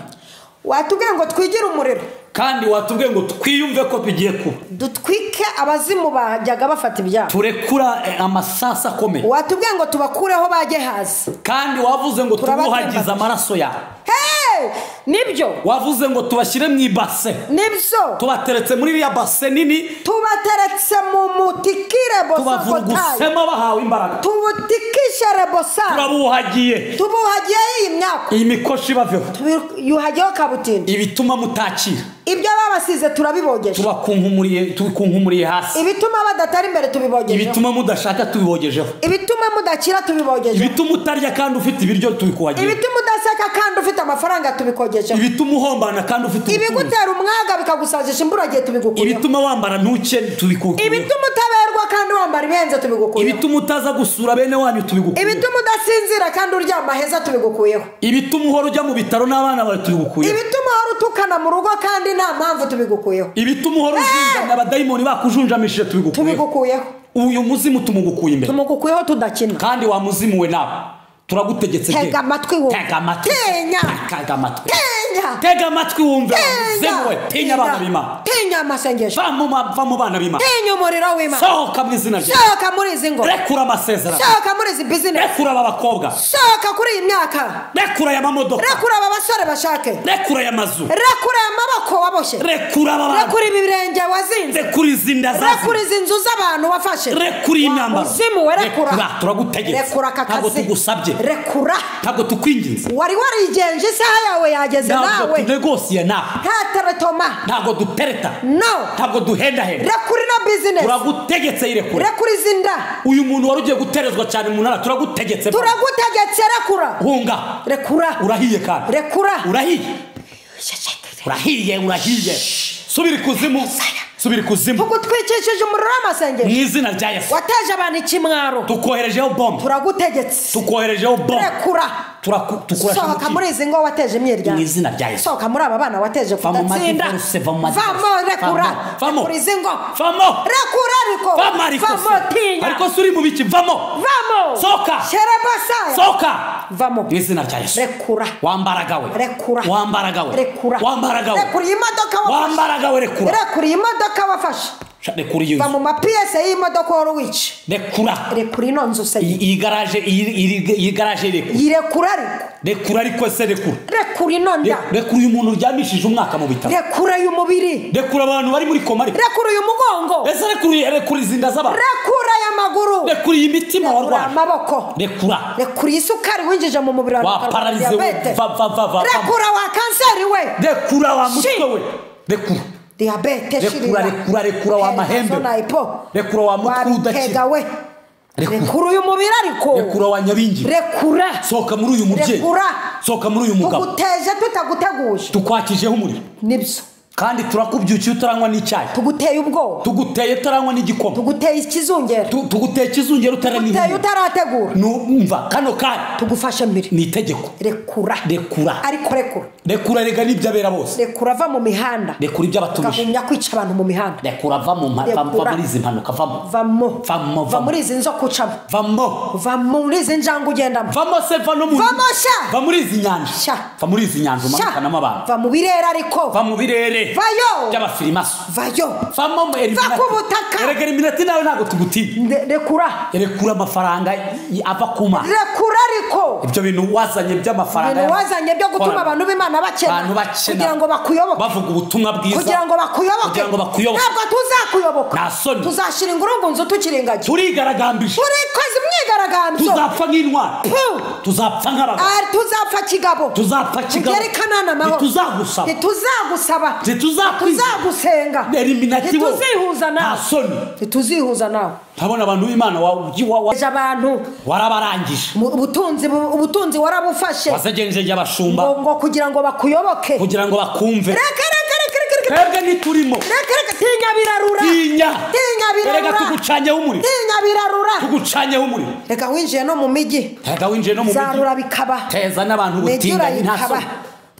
Watubwiye ngo twigire umuriro. Kandi watubwiye ngo twiyumve ko tugiye kuba. Dutwike abazimu bajyaga bafata ibyabo. Turekura amasasa akomeye. Watubwiye ngo tubakureho bajye hasi. Kandi wavuze ngo tubuhagize amaraso yawe. Hey! Nibyo. Wavuze ngo tubashyire mu ibase. Nibyo. Tubateretse muri iriya base nini. Tubateretse mu mutikire bosa. Tubavurugusemo bahawe imbaraga. Tubutikishe rebosa. Turabuhagiye. Tubuhagiye iyi myaka. Iyi mikoshi baveho. Yuhagiyeho kabutindi. Ibituma mutakira. Ibyo babasize turabibogeje. Tubakunkumuriye hasi. Ibituma badatari imbere tubibogeje. Ibituma mudashaka tubibogejeho. Ibituma mudakira tubibogeje. Ibituma utarya kandi ufite ibiryo tubikuhagiye. Ibituma udaseka kandi ufite amafaranga tubikogejeho. Ibituma uhombana kandi ufite ubutunzi. Ibigutera umwaga bikagusazisha imburagihe tubigukuyeho. Ibituma wambara ntuke tubikuyeho. Ibituma utaberwa kandi wambara ibihenze tubigukuyeho. Ibituma utaza gusura bene wanyu tubigukuyeho. Ibituma udasinzira kandi uryama heza tubigukuyeho. Ibituma uhora ujya mu bitaro n'abana bawe tubigukuyeho. Ibituma uhora utukana mu rugo kandi nta mpamvu tubigukuyeho. Ibituma uhora ujunjamye abadayimoni bakujunjamishije tubigukuyeho. Uyu muzimu tumugukuye imbere. Tumugukuyeho tudakina. Kandi wa muzimu we nawe turagutegetse. Tega amatwi wumve. Tega amatwi. Tinya. Tega amatwi. Tinya. Tega amatwi wumve. Muzimu we tinya abana b'Imana. Tinya amasengesho. Va mu bana b'Imana. Tinya umuriro w'Imana. Sohoka mu izina rye. Sohoka muri izi ngo. Rekura amasezerano. Sohoka muri izi business. Rekura aba bakobwa. Sohoka kuri iyi myaka. Rekura aya mamodoka. Rekura aba basore bashake. Rekura aya mazu. Rekura aya maboko waboshye. Rekura aba bantu. Rekura ibi birenge wazinze. Rekura izi nda zawe. Rekura izi nzu z'abantu wafashe. Rekura iyi myambaro. Muzimu we rekura. Turagutegetse. Rekura aka kazi. Ntabwo tugusabye. Rekura. Ntabwo tukwinginze. Wari warigenje isaha yawe yageze nawe. Ntabwo tunegosiye nawe. Nta teretoma. Ntabwo dutereta. No. Ntabwo duhendahenda. Rekura ino business. Turagutegetse irekura. Rekura izi nda. Uyu muntu wari ugiye guterezwa cyane mu ntara turagutegetse. Turagutegetse rekura. Hunga. Rekura. Urahiye kandi. Rekura. Urahiye. Urahiye, urahiye. Subira ikuzimu. Subira ikuzimu. Tugutwikishije umuriro w'amasengesho. Mu izina rya Yesu. Wateje abantu ikimwaro. Tukoherejeho bombe. Turagutegetse. Tukoherejeho bombe. Rekura. Sohoka muri izi ngo wateje imyiryane. Mu izina rya Yesu. Sohoka muri aba bana wateje kudatsinda. Vamo rekura. Rekura izi ngo. Vamo. Rekura ariko. Vamo ariko. Vamo tinya. Ariko suri mu biki vamo. Vamo. Sohoka. Sherebasa. Sohoka. Vamo. Mu izina rya Yesu. Rekura. Wambaraga we. Rekura. Wambaraga we. Rekura. Wambaraga we. Rekura iyi modoka wafashe. Wambaraga we rekura. Rekura iyi modoka wafashe. Rekura iyo nzu. Va mu mapiyese y'imodoka wari wica. Rekura. Rekura ino nzu se. Iyi garaje iyi garaje rekura. Yirekura ariko. Rekura ariko se rekura. Rekura ino nda. Rekura uyu muntu uryamishije umwaka mu bitaro. Rekura uyu mubiri. Rekura abantu bari muri koma ariko. Rekura uyu mugongo. Ese rekura izi nda z'abantu. Rekura aya maguru. Rekura iyi mitima warwaye. Rekura amaboko. Rekura. Rekura iyi sukari winjije mu mubiri wawe. Wa pararize we. Va. Rekura wa kanseri we. Rekura wa mutwe we. Rekura. Diabete shirira. Rekura wa mahembe. Rekura wa mutwe udakira. Rekura uyu mubiri ariko. Rekura wa nyabingi. Rekura. Sohoka muri uyu mubyeyi. Rekura. Sohoka muri uyu mugabo. Tuguteje tutaguteguje. Tukwakijeho umuriro. Nibyo. Kandi turakubyukiye utaranywa n'icyayi. Tuguteye ubwoba. Tuguteye utaranywa n'igikoma. Tuguteye ikizungera. Tuguteye ikizungera utaranywa. Tuguteye utarategura. Numva kano kanya. Tugufashe mbere. Ni itegeko. Rekura. Rekura. Ariko rekura. Rekura rega n'ibyo abera bose. Rekura va mu mihanda. Rekura ibyo abatumije. Ukagumya kwica abantu mu mihanda. Rekura va mu va muri izi mpanuka vamo. Vamo. Vamo. Va muri izi nzoka ucamo. Vamo. Va muri izi njangwe ugendamo. Vamo se va no mu. Vamo sha. Va muri izi nyanja. Va muri izi nyanja umanukanamo abantu. Va mu birere ariko. Va mu birere. Vayo. By'abafirimaso. Vayo. Vamo mu Eliminati. Va ku butaka. Erega Eliminati nawe ntabwo tugutinya. Rekura. Rekura amafaranga ava ku Mana. Rekura ariko. Ibyo bintu wazanye by'amafaranga. Ibintu wazanye byo gutuma abantu b'Imana bakena. Kugira ngo bakuyoboke. Bavuga ubutumwa bwiza. Kugira ngo bakuyoboke. Kugira ngo bakuyoboke. Ntabwo tuzakuyoboka. Nta soni. Tuzashira ingurungunzu tukiri ingagi. Turigaragambije. Turikoze imyigaragambyo. Tuzapfa nk'intwari. Tuzapfa nk'abagabo. Tuzapfa kigabo. Tuzapfa kigabo. Tugere i Kanani amahoro. Ntituzagusaba. Ntituzagusaba. Ntituzagusenga. Ntituzihuza nawe. Nta soni. Ntituzihuza nawe. Ntabona abantu b'Imana abantu warabarangije. Ubutunzi warabufashe. Wasegenje y'abashumba. Ngo kugira ngo bakuyoboke. Kugira ngo bakumve. Reka reka reka reka Twebwe ntiturimo. Reka tinya birarura. Tinya. Tinya birarura. Reka tugucanyeho umuriro. Tinya birarura. Tugucanyeho umuriro. Reka winjiye no mu migi. Reka winjiye no mu migi. Zarura bikaba. Teza n'abantu ubutinganyi nta soni.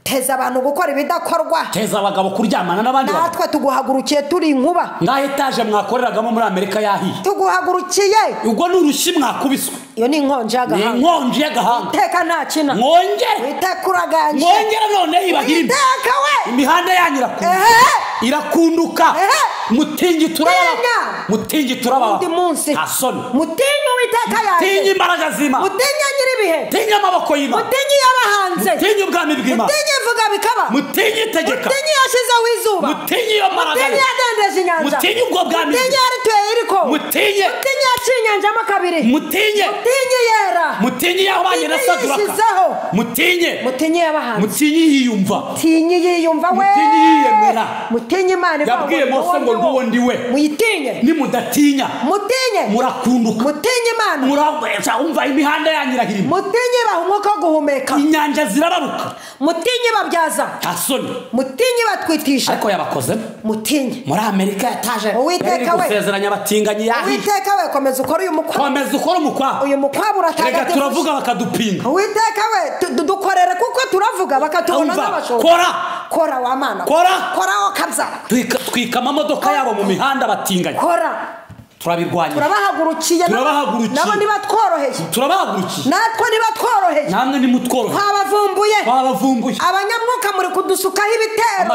Teza abantu gukora ibidakorwa. Teza abagabo kuryamana n'abandi bagabo. Natwe tuguhagurukiye turi inkuba. Ngaho etaje mwakoreragamo muri Amerika yahiye. Tuguhagurukiye. Ubwo ni urushyi mwakubiswe. Iyo ni inkonji y'agahanga. Ni inkonji y'agahanga. Iteka nta kina. Mwongere. Iteka uraganje. Mwongere noneho ibahirime. Iteka we. Imihanda yanyu irakunduka. Irakunduka. Mutingi turaba. Mutingi turaba. Undi munsi. Nta soni. Mutinyi Uwiteka yaje. Tinyi imbaraga z'Imana. Mutinyi nyiribihe. Tinyi amaboko y'Imana. Mutinyi y'abahanze. Mutinyi ubwami bw'Imana. Mutinyi ivuga bikaba. Mutinyi itegeka. Mutinyi yashyizeho izuba. Mutinyi iyo mbaraga. Mutinyi yadendeje inyanja. Mutinyi ubwo bwami. Mutinyi yarituye Yeriko. Mutinyi. Mutinyi yaciye inyanja mo kabiri. Mutinye. Mutinyi yera. Mutinyi yahwanye na Saduraka. Mutinye. Mutinyi y'abahanze. Mutinyi yiyumva. Mutinyi yiyumva we. Mutinyi yiyemera. Mutinyi Imana ivuga. Yabwiye Mose ngo nduwo ndi we. Muyitinye. Nimudatinya. Mutinye. Murakunduka. Mutinye Imana. Murabesha umva imihanda yanyu irahirima. Mutinyi baha umwuka wo guhumeka. Inyanja zirabaruka. Mutinyi babyaza. Nta soni. Mutinyi batwitisha. Ariko yabakoze. Mutinyi. Muri Amerika yataje. Uwiteka we. Gusezeranya abatinganyi yahiye. Uwiteka we komeza ukore uyu mukwa. Komeza ukore umukwa. Uyu mukwa uratagatifu. Reka turavuga bakadupinga. Uwiteka we dukorere kuko turavuga bakatubona nk'abashobora. Kora. Kora wa mana. Kora. Kora wo kabza. Twika amamodoka yabo mu mihanda batinganye. Kora. Turabirwanya. Turabahagurukiye. Nabo nibatworoheye. Turabahagurukiye. Natwe nibatworoheye. Namwe nimutworoheye. Twabavumbuye. Twabavumbuye. Abanyamwuka muri kudusukaho ibitero.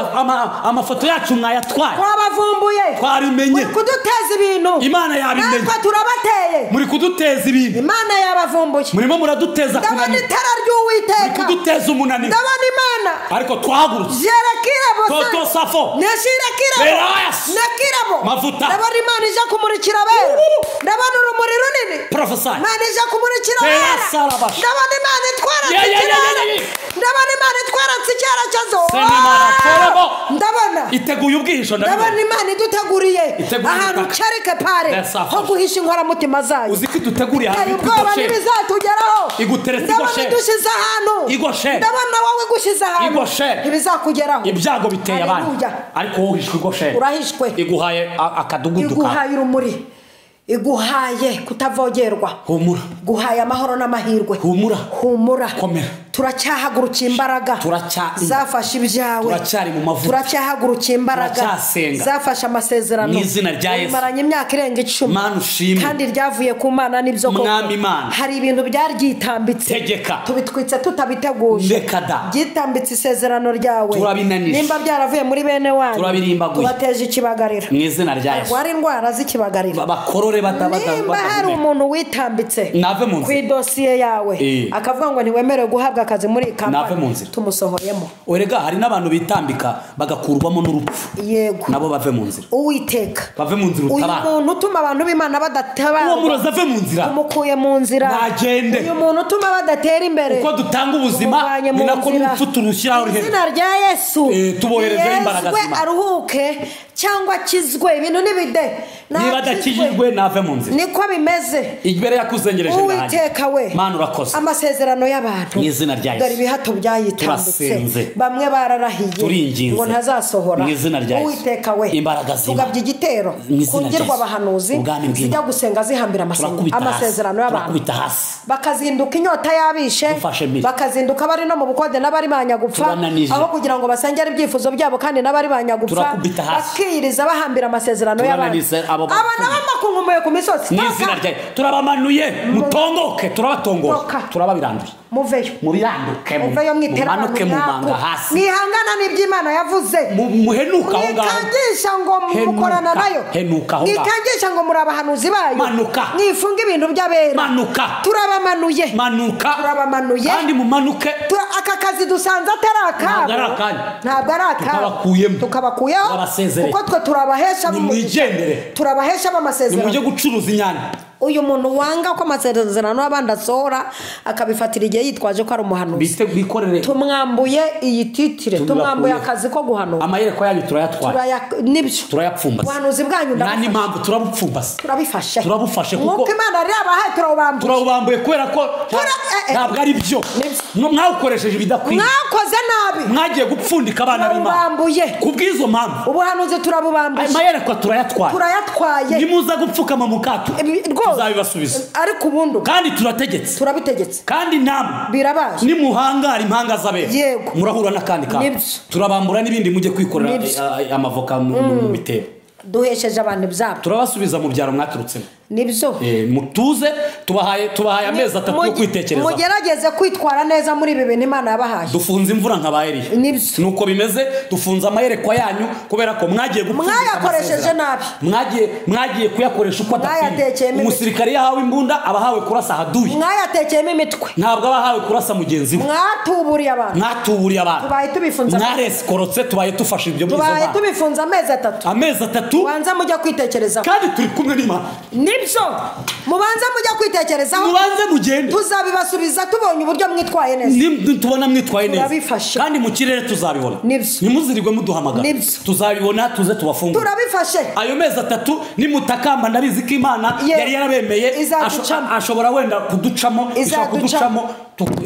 Amafoto yacu mwayatwaye. Twabavumbuye. Twarimenye. Muri kuduteza ibintu. Imana yabimenye. Natwe turabateye. Muri kuduteza ibintu. Imana yabavumbuye. Murimo muraduteza kunanirwa. Ndabona itara ry'Uwiteka. Muri kuduteza umunaniro. Ndabona Imana. Ariko twahagurutse. Jerakirabo. Toto safo. Neshyirakirabo. Nakirabo. Mavuta. Ndabona Imana ije kumurikira. Ndabona urumuri runini. Prophesy. Imana ije kumurikira abera. Ndabona Imana itwara ikirere. Ndabona Imana itwara icyerekezo. Ndabona iteguye ubwihisho. Ndabona Imana iduteguriye ahantu cyarike pare ho guhisha inkoramutima zayo. Uzi ko iduteguriye ahantu ubwoba ntibizatugeraho. Iguteretse igoshe. Ndabona idushyize ahantu. Igoshe. Ndabona wowe igushyize ahantu. Igoshe. Ntibizakugeraho. Ibyago biteye abandi. Ariko wowe uhishwe igoshe. Urahishwe. Iguhaye akadugudu kawe. Iguhaye urumuri. Iguhaye kutavogerwa. Humura. Guhaye amahoro n'amahirwe. Humura. Humura. Komera. Turacyahagurukiye imbaraga. Zafashe ibyawe. Turacyari mu mavuta. Turacyahagurukiye imbaraga. Turacyasenga. Zafashe amasezerano. Mu izina rya Yesu. Maranye imyaka irenga 10. Mana ushimwe. Kandi ryavuye ku Mana nibyo koko. Mwami Imana. Hari ibintu byaryitambitse. Tegeka. Tubitwitse tutabiteguye. Reka da. Byitambitse isezerano ryawe. Turabinanije. Nimba byaravuye muri bene wanyu. Turabirimbaguye. Tubateje ikibagarira. Mu izina rya Yesu. Wari indwara z'ikibagarira. Bakorore nimba hari umuntu witambitse nave mu ku idosiye yawe akavuga ngo ntiwemerewe guhabwa akazi muri kampani tumusohoyemo. Erega hari n'abantu bitambika bagakurwamo n'urupfu. Yego. Nabo bave mu nzira. Uwiteka bave mu nzira utabara. Uyu muntu utuma abantu b'Imana badatabara. Uwo murozi ave mu nzira. Umukuye mu nzira. Nagende. Uyu muntu utuma badatera imbere. Uko dutanga ubuzima ni nako n'urupfu turushyiraho ruhera. Izina rya Yesu. Tuboherejeho imbaraga z'Imana. Aruhuke cyangwa akizwe ibintu n'ibide. Niba adakijijwe nave mu nzira. Niko bimeze. Imbere yakuzengereje ndahari. Uwiteka we. Mana urakoze. Amasezerano y'abantu. Mu izina rya Yesu. Dore ibihato byayitambitse. Bamwe bararahiye ngo ntazasohora. Mu izina rya Yesu. Uwiteka we. Imbaraga z'Imana. Tugabye igitero. Kungirwa abahanuzi zijya gusenga zihambira amasezerano y'abantu. Turakubita hasi. Bakazinduka inyota y'abishe. Bakazinduka bari no mu bukode n'abari banyagupfa. Aho kugira ngo basengere ibyifuzo byabo kandi n'abari banyagupfa. Bakiyiriza bahambira amasezerano y'abantu. Abana bamakunkumbuye ku misozi. Mu izina rya turabamanuye mutongoke turabatongora turababiranduye. Muveyo. Mubiranduke. Muveyo mwitera mumanuke mu manga hasi. Mwihangana n'iby'Imana yavuze. Muhenuka aho ngaho. Mwikangisha ngo mukorana nayo. Henuka aho ngaho. Mwikangisha ngo muri abahanuzi bayo. Manuka. Mwifunga ibintu by'abera. Manuka. Turabamanuye. Manuka. Turabamanuye. Kandi mumanuke. Aka kazi dusanze atari akabo. Ntabwo ari akabo. Tukabakuyemo. Tukabakuyeho. Kuko twe turabahesha. Nimwigendere. Turabahesha amasezerano. Nimujye gucuruza inyanya. Uyu muntu wanga ko amasezerano y'abandi asohora akabifatira igihe yitwaje ko ari umuhanuzi. Tumwambuye iyi titire, tumwambuye akazi ko guhanura. Amayereko yanyu turayatwara. Nibyo. Turayapfumbase. Ubuhanuzi bwanyu ndabufashe. Nta n'impamvu turabupfumbase. Turabifashe. Turabufashe kuko Mwuka Imana yari yabahaye turawubambuye. Turawubambuye kubera ko ntabwo ari byo. Mwawukoresheje ibidakwiye. Mwakoze nabi. Mwagiye gupfundika abana b'Imana. Kubw'izo mpamvu ubuhanuzi turabubambuye. Amayerekwa turayatwaye. Turayatwaye. Nimuza gupfukama mu kato tuzabibasubiza. Ariko ubundi kandi turategetse. Turabitegetse. Kandi namwe birabaje. Nimuhangara impanga z'abera. Murahura n'akandi kantu. Turabambura n'ibindi mujye kwikorera amavoka mu bitebo. Duhesheje abantu ibyabo. Turabasubiza mu byaro mwaturutsemo. Nibyo. Mutuze tubahaye amezi 3 yo kwitekereza. Mugerageze kwitwara neza muri ibi bintu Imana yabahaye. Dufunze imvura nka ba Eliya. Nibyo. Nuko bimeze, dufunze amayerekwa yanyu kubera ko mwagiye gupfundika. Mwayakoresheje nabi. Mwagiye kuyakoresha uko adakwiye. Umusirikare yahawe imbunda abahawe kurasa haduye. Mwayatekeyemo imitwe. Ntabwo abahawe kurasa mugenzi we. Mwatuburiye abantu. Mwatuburiye abantu. Tubaye tubifunze. Mwareskorotse tubaye tufashe ibyo bizo. Tubaye tubifunze amezi 3. Amezi 3. Banza mujya kwitekereza. Kandi turi kumwe n'Imana. Nibyo. Mubanze mujya kwitekerezaho. Mubanze mugende. Tuzabibasubiza tubonye uburyo mwitwaye neza. Tubona mwitwaye neza. Kandi mu kirere tuzabibona. Nimuzirirwe muduhamagara. Tuzabibona tuze tubafungure. Turabifashe. Ayo mezi 3 nimutakamba ndabizi ko Imana yari yarabemeye ashobora wenda kuducamo, ishobora kuducamo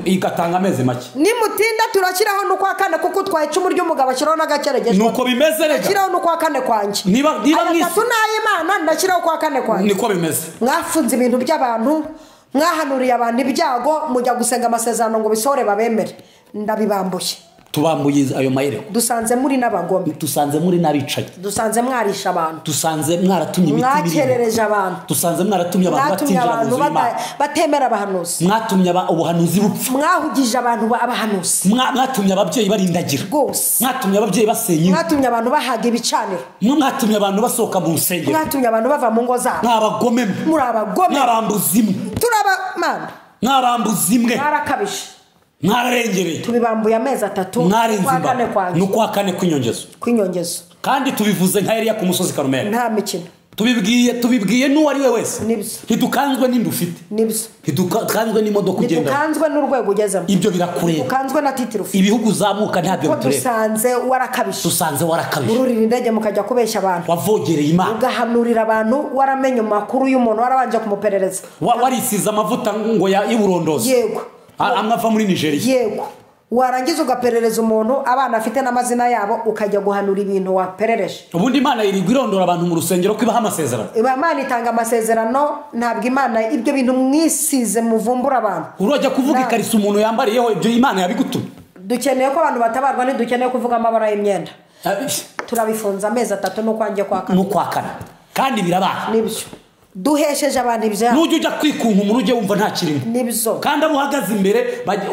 igatanga amezi make. Nimutinda turashyiraho n'ukwa kane kuko utwaye icumu ry'umugabo ashyiraho n'agakeregezo. Nuko bimeze rega. Ashyiraho n'ukwa kane kwanjye. Niba mwisi 3 n'ay'Imana ndashyiraho kwa kane kwanjye. Niko bimeze. Mwafunze ibintu by'abantu, mwahanuriye abantu ibyago, mujya gusenga amasezerano ngo bisohore babemere. Ndabibambuye. Tubambuye ayo mayereko. Dusanze muri n'abagome. Dusanze muri n'abicaye. Dusanze mwarisha abantu. Dusanze mwaratumye imiti mwakerereje abantu. Dusanze mwaratumye abantu batinjira mu nzu y'Imana. Batemera abahanuzi. Mwatumye ubuhanuzi bupfa. Mwahugije abantu abahanuzi. Mwatumye ababyeyi barindagira. Rwose. Mwatumye ababyeyi basenya. Mwatumye abantu bahaga ibicaniro. Mwatumye abantu basohoka mu nsengero. Mwatumye abantu bava mu ngo zabo. Mwabagome. Muri abagome. Mwabambuzi mwe. Turabamana. Mwabambuzi mwe. Mwarakabije. Mwararengereye. Tubibambuye amezi 3 mwarenze imbago. N'ukwa kane kw'inyongezo. Kw'inyongezo. Kandi tubivuze nka Eliya ku musozi Karumeli. Nta mikino. Tubibwiye n'uwo ari we wese. Ntidukanzwe n'inda ufite. Nibyo. Ntidukanzwe n'imodoka ugendamo. Ntidukanzwe n'urwego ugezemo. Ibyo birakureba. Ntidukanzwe na titiro ufite. Ibihugu uzamuka ntabyo bitureba. Dusanze warakabije. Dusanze warakabije. Ururira indege mukajya kubeshya abantu. Wavogereye Imana. Ugahanurira abantu waramenye amakuru y'umuntu warabanje kumuperereza. Warisize amavuta ngo ya iburondozi. Yego. Amwe ava muri Nigeria. Yego. Warangiza ugaperereza umuntu abana afite n'amazina yabo ukajya guhanura ibintu waperereje. Ubundi Imana irirwa irondora abantu mu rusengero kwibaha amasezerano. Imana itanga amasezerano, ntabwo Imana ibyo bintu mwisize muvumbura abantu. Urajya kuvuga ikariso umuntu yambariyeho ibyo Imana yabigutumye. Dukeneye ko abantu batabarwa, ntidukeneye kuvuga amabara y'imyenda. Turabifunza amezi 3 n'ukwanjye kwa kane. N'ukwa kane. Kandi birabaye. Nibyo. Duhesheje abantu ibyabo. Nujya ujya kwikunka umuntu ujye wumva nta kirimo. Nibyo. Kandi abo uhagaze imbere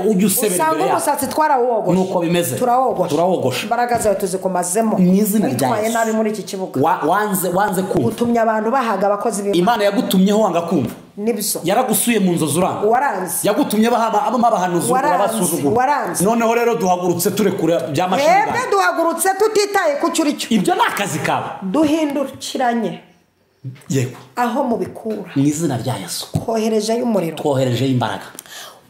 ujye usebera imbere yabo. Usanga umusatsi twarawogosha. Nuko bimeze. Turawogosha. Imbaraga zawe tuzikomazemo. Mu izina rya Yesu. Witwaye nabi muri iki kibuga. Wanze kumva. Utumye abantu bahaga abakozi b'Imana. Imana yagutumyeho wanga kumva. Nibyo. Yaragusuye mu nzozi uranga. Waranze. Yagutumye abahanuzi urabasuzugura. Waranze. Noneho rero duhagurutse turekura bya mashini. Mwebwe duhagurutse tutitaye ku cyo uri cyo. Ibyo ni akazi kawe. Duhindukiranye. Yego. Aho mubikura. Mu izina rya Yesu. Twoherejeyo umuriro. Twoherejeyo imbaraga.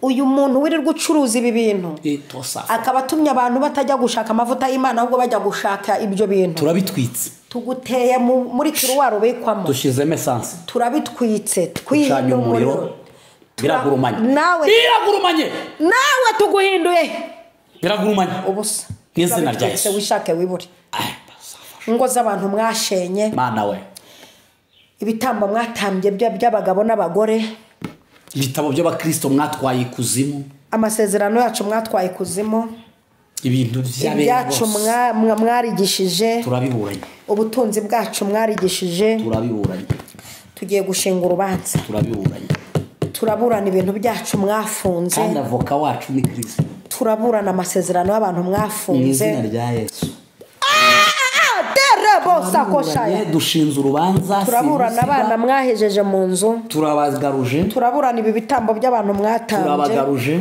Uyu muntu wirirwa ucuruza ibi bintu akaba atumye abantu batajya gushaka amavuta y'Imana ahubwo bajya gushaka ibyo bintu. Turabitwitse. Tuguteye muri tiruwari ubikwamo. Dushyizemo esanse. Turabitwitse. Twihindura umuriro. Biragurumanye. Nawe biragurumanye. Nawe tuguhinduye. Biragurumanye. Ubusa. Mu izina rya Yesu. Wishake wibure. Ingo z'abantu mwashenye. Mana we. Ibitambo mwatambye by'abagabo n'abagore. Ibitabo by'abakristo mwatwaye ikuzimu. Amasezerano yacu mwatwaye ikuzimu. Ibintu byacu mwarigishije. Turabiburanye. Ubutunzi bwacu mwarigishije. Turabiburanye. Tugiye gushinga urubanza. Turabiburanye. Turaburana ibintu byacu mwafunze. Kandi avoka wacu ni Kristo. Turaburana amasezerano y'abantu mwafunze. Mu izina rya Yesu. Dushinze urubanza. Turaburana abana mwahejeje mu nzu. Turabagaruje. Turaburana ibi bitambo by'abantu mwatambye. Turabagaruje.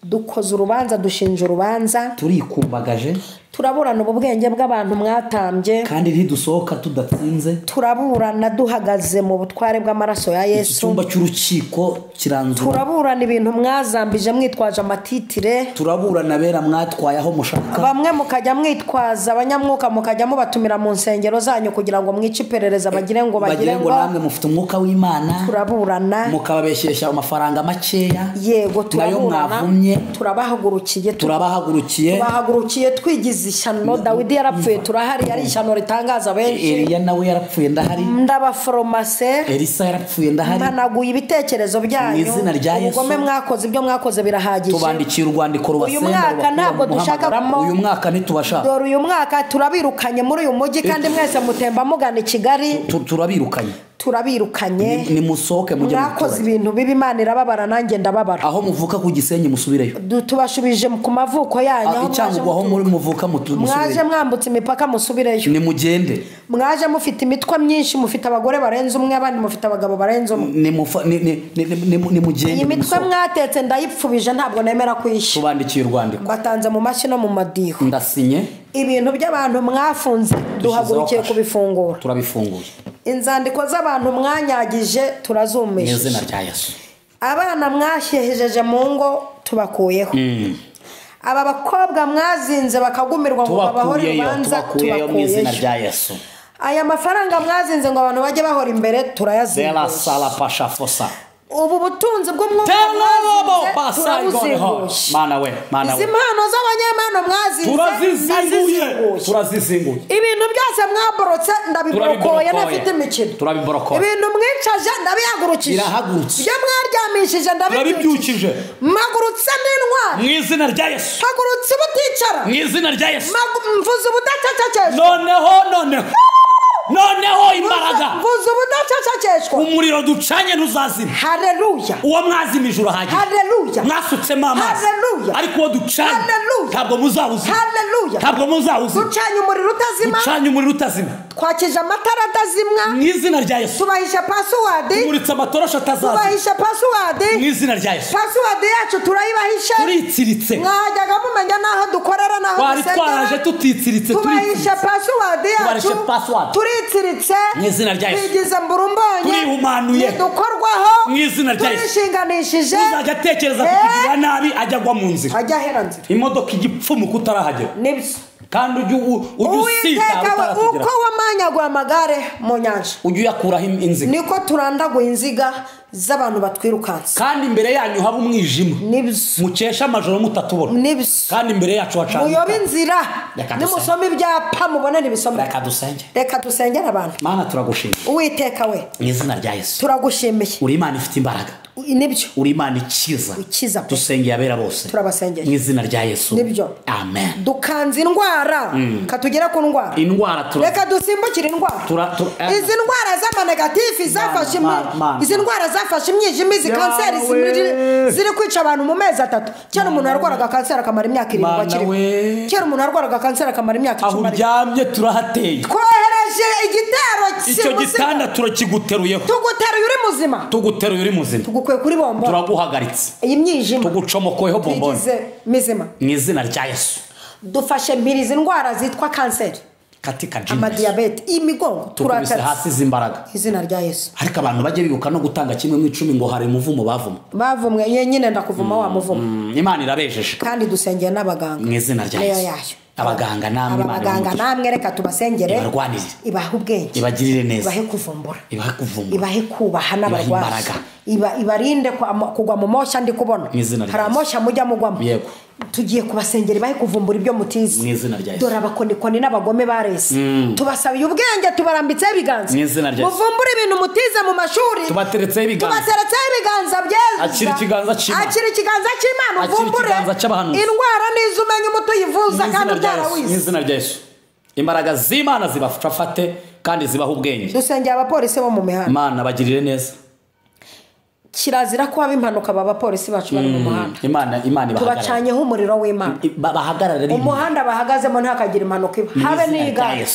Dukoze urubanza, dushinja urubanza. Turikumbagaje. Turaburana ubwenge bw'abantu mwatambye, kandi ntidusohoka tudatsinze. Turaburana duhagaze mu butware bw'amaraso ya Yesu. Icyumba cy'urukiko kiranzura. Turaburana ibintu mwazambije mwitwaje amatitire. Turaburana bera mwatwaye aho mushaka. Bamwe mukajya mwitwaza abanyamwuka, mukajya mubatumira mu nsengero zanyu kugira ngo mwice iperereza, bagire ngo namwe mufite umwuka w'Imana. Turaburana mukababeshyeshya amafaranga makeya. Yego, turaburana. Turabahagurukiye, tubahagurukiye twigize ishyano. Dawidi yarapfuye turahari, yari ishyano ritangaza benshi. Eliya nawe yarapfuye ndahari. Ndabaforomase. Elisa yarapfuye ndahari. Mpanaguye ibitekerezo byanyu. Mu izina rya Yesu. Ubugome mwakoze, ibyo mwakoze birahagije. Tubandikiye urwandiko rubasenda. Uyu mwaka ntabwo dushaka. Uyu mwaka ntitubashaka. Dore uyu mwaka turabirukanye muri uyu mujyi, kandi mwese mutemba mugana i Kigali. Turabirukanye. Turabirukanye. Nimusohoke mujye mwakoze ibintu bibi, Imana irababara nanjye ndababara. Aho muvuka ku Gisenyi musubireyo. Tubashubije ku mavuko yanyu. Icyangugu aho muri muvuka musubireyo. Mwaje mwambutse imipaka musubireyo. Nimugende. Mwaje mufite imitwe myinshi, mufite abagore barenze umwe, abandi mufite abagabo barenze umwe. Nimugende. Iyi mitwe mwatetse ndayipfubije, ntabwo nemera kuyishyura. Tubandikiye urwandiko. Batanze mu mashyi no mu madiho. Ndasinye. Ibintu by'abantu mwafunze duhagurukiye kubifungura. Turabifunguye. Inzandiko z'abantu mwanyagije turazumishije. Mu izina rya Yesu. Abana mwashyehejeje mu ngo tubakuyeho. Aba bakobwa mwazinze bakagumirwa ngo babahore urubanza tubakuyeyo mu izina rya Yesu. Aya mafaranga mwazinze ngo abantu bajye bahora imbere turayazinze. Ubu butunzi bw'umwuka mwazinze turabuzinguye. Mana we, mana we. Izi mpano z'abanyempano mwazinze turazizinguye. Ibintu byose mwaborotse ndabiborokoye, nafite imikino. Turabiborokoye. Ibintu mwicaje ndabihagurukije. Birahagurutse. Ibyo mwaryamishije ndabibyukije. Mpagurutse n'intwari. Mu izina rya Yesu. Mpagurutse ubuticara. Mu izina rya Yesu. Mvuze ubudacecekeshwa. Noneho. Noneho imbaraga. Mvuze ubudacecekeshwa. Umuriro ducanye ntuzazima. Haleluya. Uwo mwazimije urahagije. Haleluya. Mwasutsemo amazi. Haleluya. Ariko uwo ducanye. Haleluya. Ntabwo muzawuzima. Haleluya. Ntabwo muzawuzima. Ducanye umuriro utazima. Ducanye umuriro utazima. Twakije amatara atazimwa. Mu izina rya Yesu. Tubahisha password. Tumuritse amatoroshi atazazima. Tubahisha password. Mu izina rya Yesu. Password yacu turayibahisha. Turitsiritse. Mwajyaga mumenya naho dukorera naho dusengera. Twari twaraje tutitsiritse. Tubahisha password yacu. Tubahisha password. Turitsiritse. Mu izina rya Yesu. Twigize mburumbonye. Turihumanuye. Dukorwaho. Mu izina rya Yesu. Turishinganishije. Uzajya atekereza kutugirira nabi ajya agwa mu nzira. Ajya ahera nzira. Imodoka igipfumuka utarahagera. Nibyo. Kandi ujye usita uko wamanyaguye amagare mu nyanja, ujye uyakuraho inziga. Niko turandaguye inziga z'abantu batwirukansa. Kandi imbere yanyu haba umwijima. Mukesha amajoro mutatubona. Kandi imbere yacu hacana. Muyobe inzira. Nimusome ibyapa mubone n'ibisome. Reka dusenge. Reka dusengere abantu. Mana turagushimiye. Uwiteka we. Mu izina rya Yesu. Turagushimiye. Uri Imana ifite imbaraga. Nibyo. Uri Imana ikiza. Dusengeye abera bose. Turabasengeye. Mu izina rya Yesu. Nibyo. Amen. Dukanze indwara. Katugera ku ndwara. Indwara reka dusimbukire indwara. Izi ndwara z'amanegatifi zafashe izi ndwara zafashe imyijima, izi kanseri ziri kwica abantu mu mezi 3. Kera umuntu yarwaraga kanseri akamara imyaka 7 akiriho. Kera umuntu yarwaraga kanseri akamara imyaka 10. Aho uryamye turahateye. Twohereje igitero icyo gitanda turakiguteruyeho. Tuguteruye uri muzima. Tuguteruye uri muzima. Tugukuye kuri bombo. Turaguhagaritse. Iyi myijima. Tugucomokoyeho bomboni. Mizima. Mu izina rya Yesu. Dufashe mpirizi indwara zitwa kanseri. Katika jina. Amadiyabete, imigongo, turakatse hasi zimbaraga. Izina rya Yesu. Ariko abantu bajye bibuka no gutanga kimwe mu 10 ngo hari umuvumo bavuma. Bavumwe yenyine ndakuvuma wa muvumo. Imana irabejeje. Kandi dusengeye n'abaganga. Mu izina rya Yesu. Abaganga namwe Imana. Abaganga namwe reka tubasengere. Ibarwanire. Ibahe ubwenge. Ibagirire neza. Ibahe kuvumbura. Ibahe kuvumbura. Ibahe kubaha n'abarwayi. Ibarinde kugwa mu moshya ndi kubona. Hari amoshya mujya mugwamo. Yego. Tugiye kubasengera ibahe kuvumbura ibyo mutizi. Mu izina rya Yesu. Dore abakonikoni n'abagome barese. Tubasabiye ubwenge, tubarambitseho ibiganza. Mu izina rya Yesu. Muvumbure ibintu mutize mu mashuri. Tubateretseho ibiganza. Tubateretseho ibiganza byeza. Akira ikiganza cy'Imana. Akira ikiganza cy'Imana uvumbure. Indwara nizo umenye umuti uyivuza kandi utarawize. Mu izina rya Yesu. Imbaraga z'Imana zibafate kandi zibaha ubwenge. Dusengeye abapolisi bo mu mihanda. Mana bagirire neza. Kirazira ko haba impanuka baba polisi bacu bari mu muhanda. Imana ibahagarara. Tubacanyeho umuriro w'Imana. Bahagarara umuhanda bahagazemo ntakagira impanuka iba. Habe n'igare.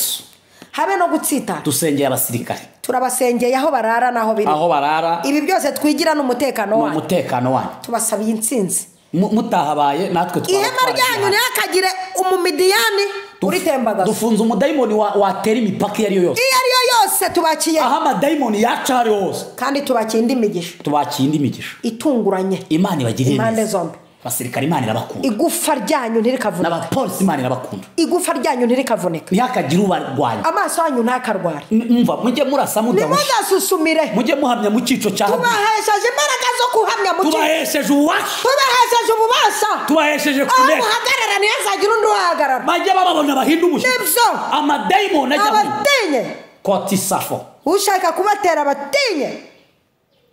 Habe no gutsita. Dusengeye abasirikare. Turabasengeye aho barara naho biri. Aho barara. Ibi byose twigira n'umutekano wanyu. N'umutekano wanyu. Tubasabiye intsinzi. Mutahabaye natwe twaba. Ihema ryanyu ntihakagire umumidiyani, Uritembagaza. Dufunze umudayimoni watera imipaka iyo ariyo yose. Iyo ariyo yose tubakiye. Aho amadayimoni yaca ari hose. Kandi tubakiye indi migisha. Tubakiye indi migisha. Itunguranye. Imana ibagirire neza. Impande zombi. Abasirikare Imana irabakunda. Igufa ryanyu ntirikavunika. N'abapolisi Imana irabakunda. Igufa ryanyu ntirikavunika. Ntihakagire ubarwanya. Amaso yanyu ntakarware. Mva mujye murasa mudahusha. Ntimugasusumire. Mujye muhamya mu cyico cya Habiri. Tubahesheje imbaraga zo kuhamya mu cyico. Tubahesheje ububasha. Tubahesheje ububasha. Tubahesheje kunesha. Aho muhagarara ntihazagire undi uhahagarara. Bajye bababona bahinda umushyitsi. Nibyo. Amadayimoni ajya. Abatinye. Koti safo. Ushaka kubatera abatinye.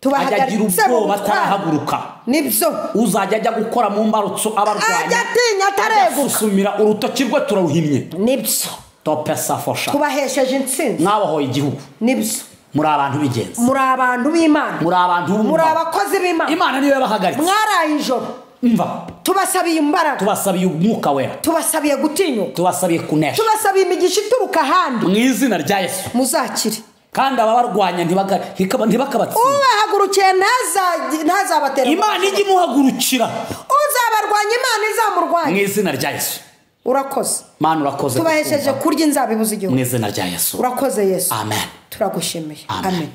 Agira ubwoba atarahaguruka. Nibyo. Uzajya ajya gukora mu mbarutso abarwanya. Ajya atinya atareguka. Asusumira urutoki rwe turaruhimye. Nibyo. Tope safosha. Tubahesheje intsinzi. Mwabohoye igihugu. Nibyo. Muri abantu b'ingenzi. Muri abantu b'Imana. Muri abantu b'umumaro. Muri abakozi b'Imana. Imana niyo yabahagaritse. Mwaraye ijoro. Mva. Tubasabiye imbaraga. Tubasabiye umwuka wera. Tubasabiye gutinyuka. Tubasabiye kunesha. Tubasabiye imigisha ituruka ahandi. Mu izina rya Yesu. Muzakire. Kandi ababarwanya ntibakabatsinda. Ubahagurukiye ntazabatera. Imana ijye imuhagurukira. Uzabarwanya Imana izamurwanya. Mu izina rya Yesu. Urakoze. Mana urakoze. Tubahesheje kurya inzabibu z'igihugu. Mu izina rya Yesu. Urakoze Yesu. Amen. Turagushimiye. Amen. Amen.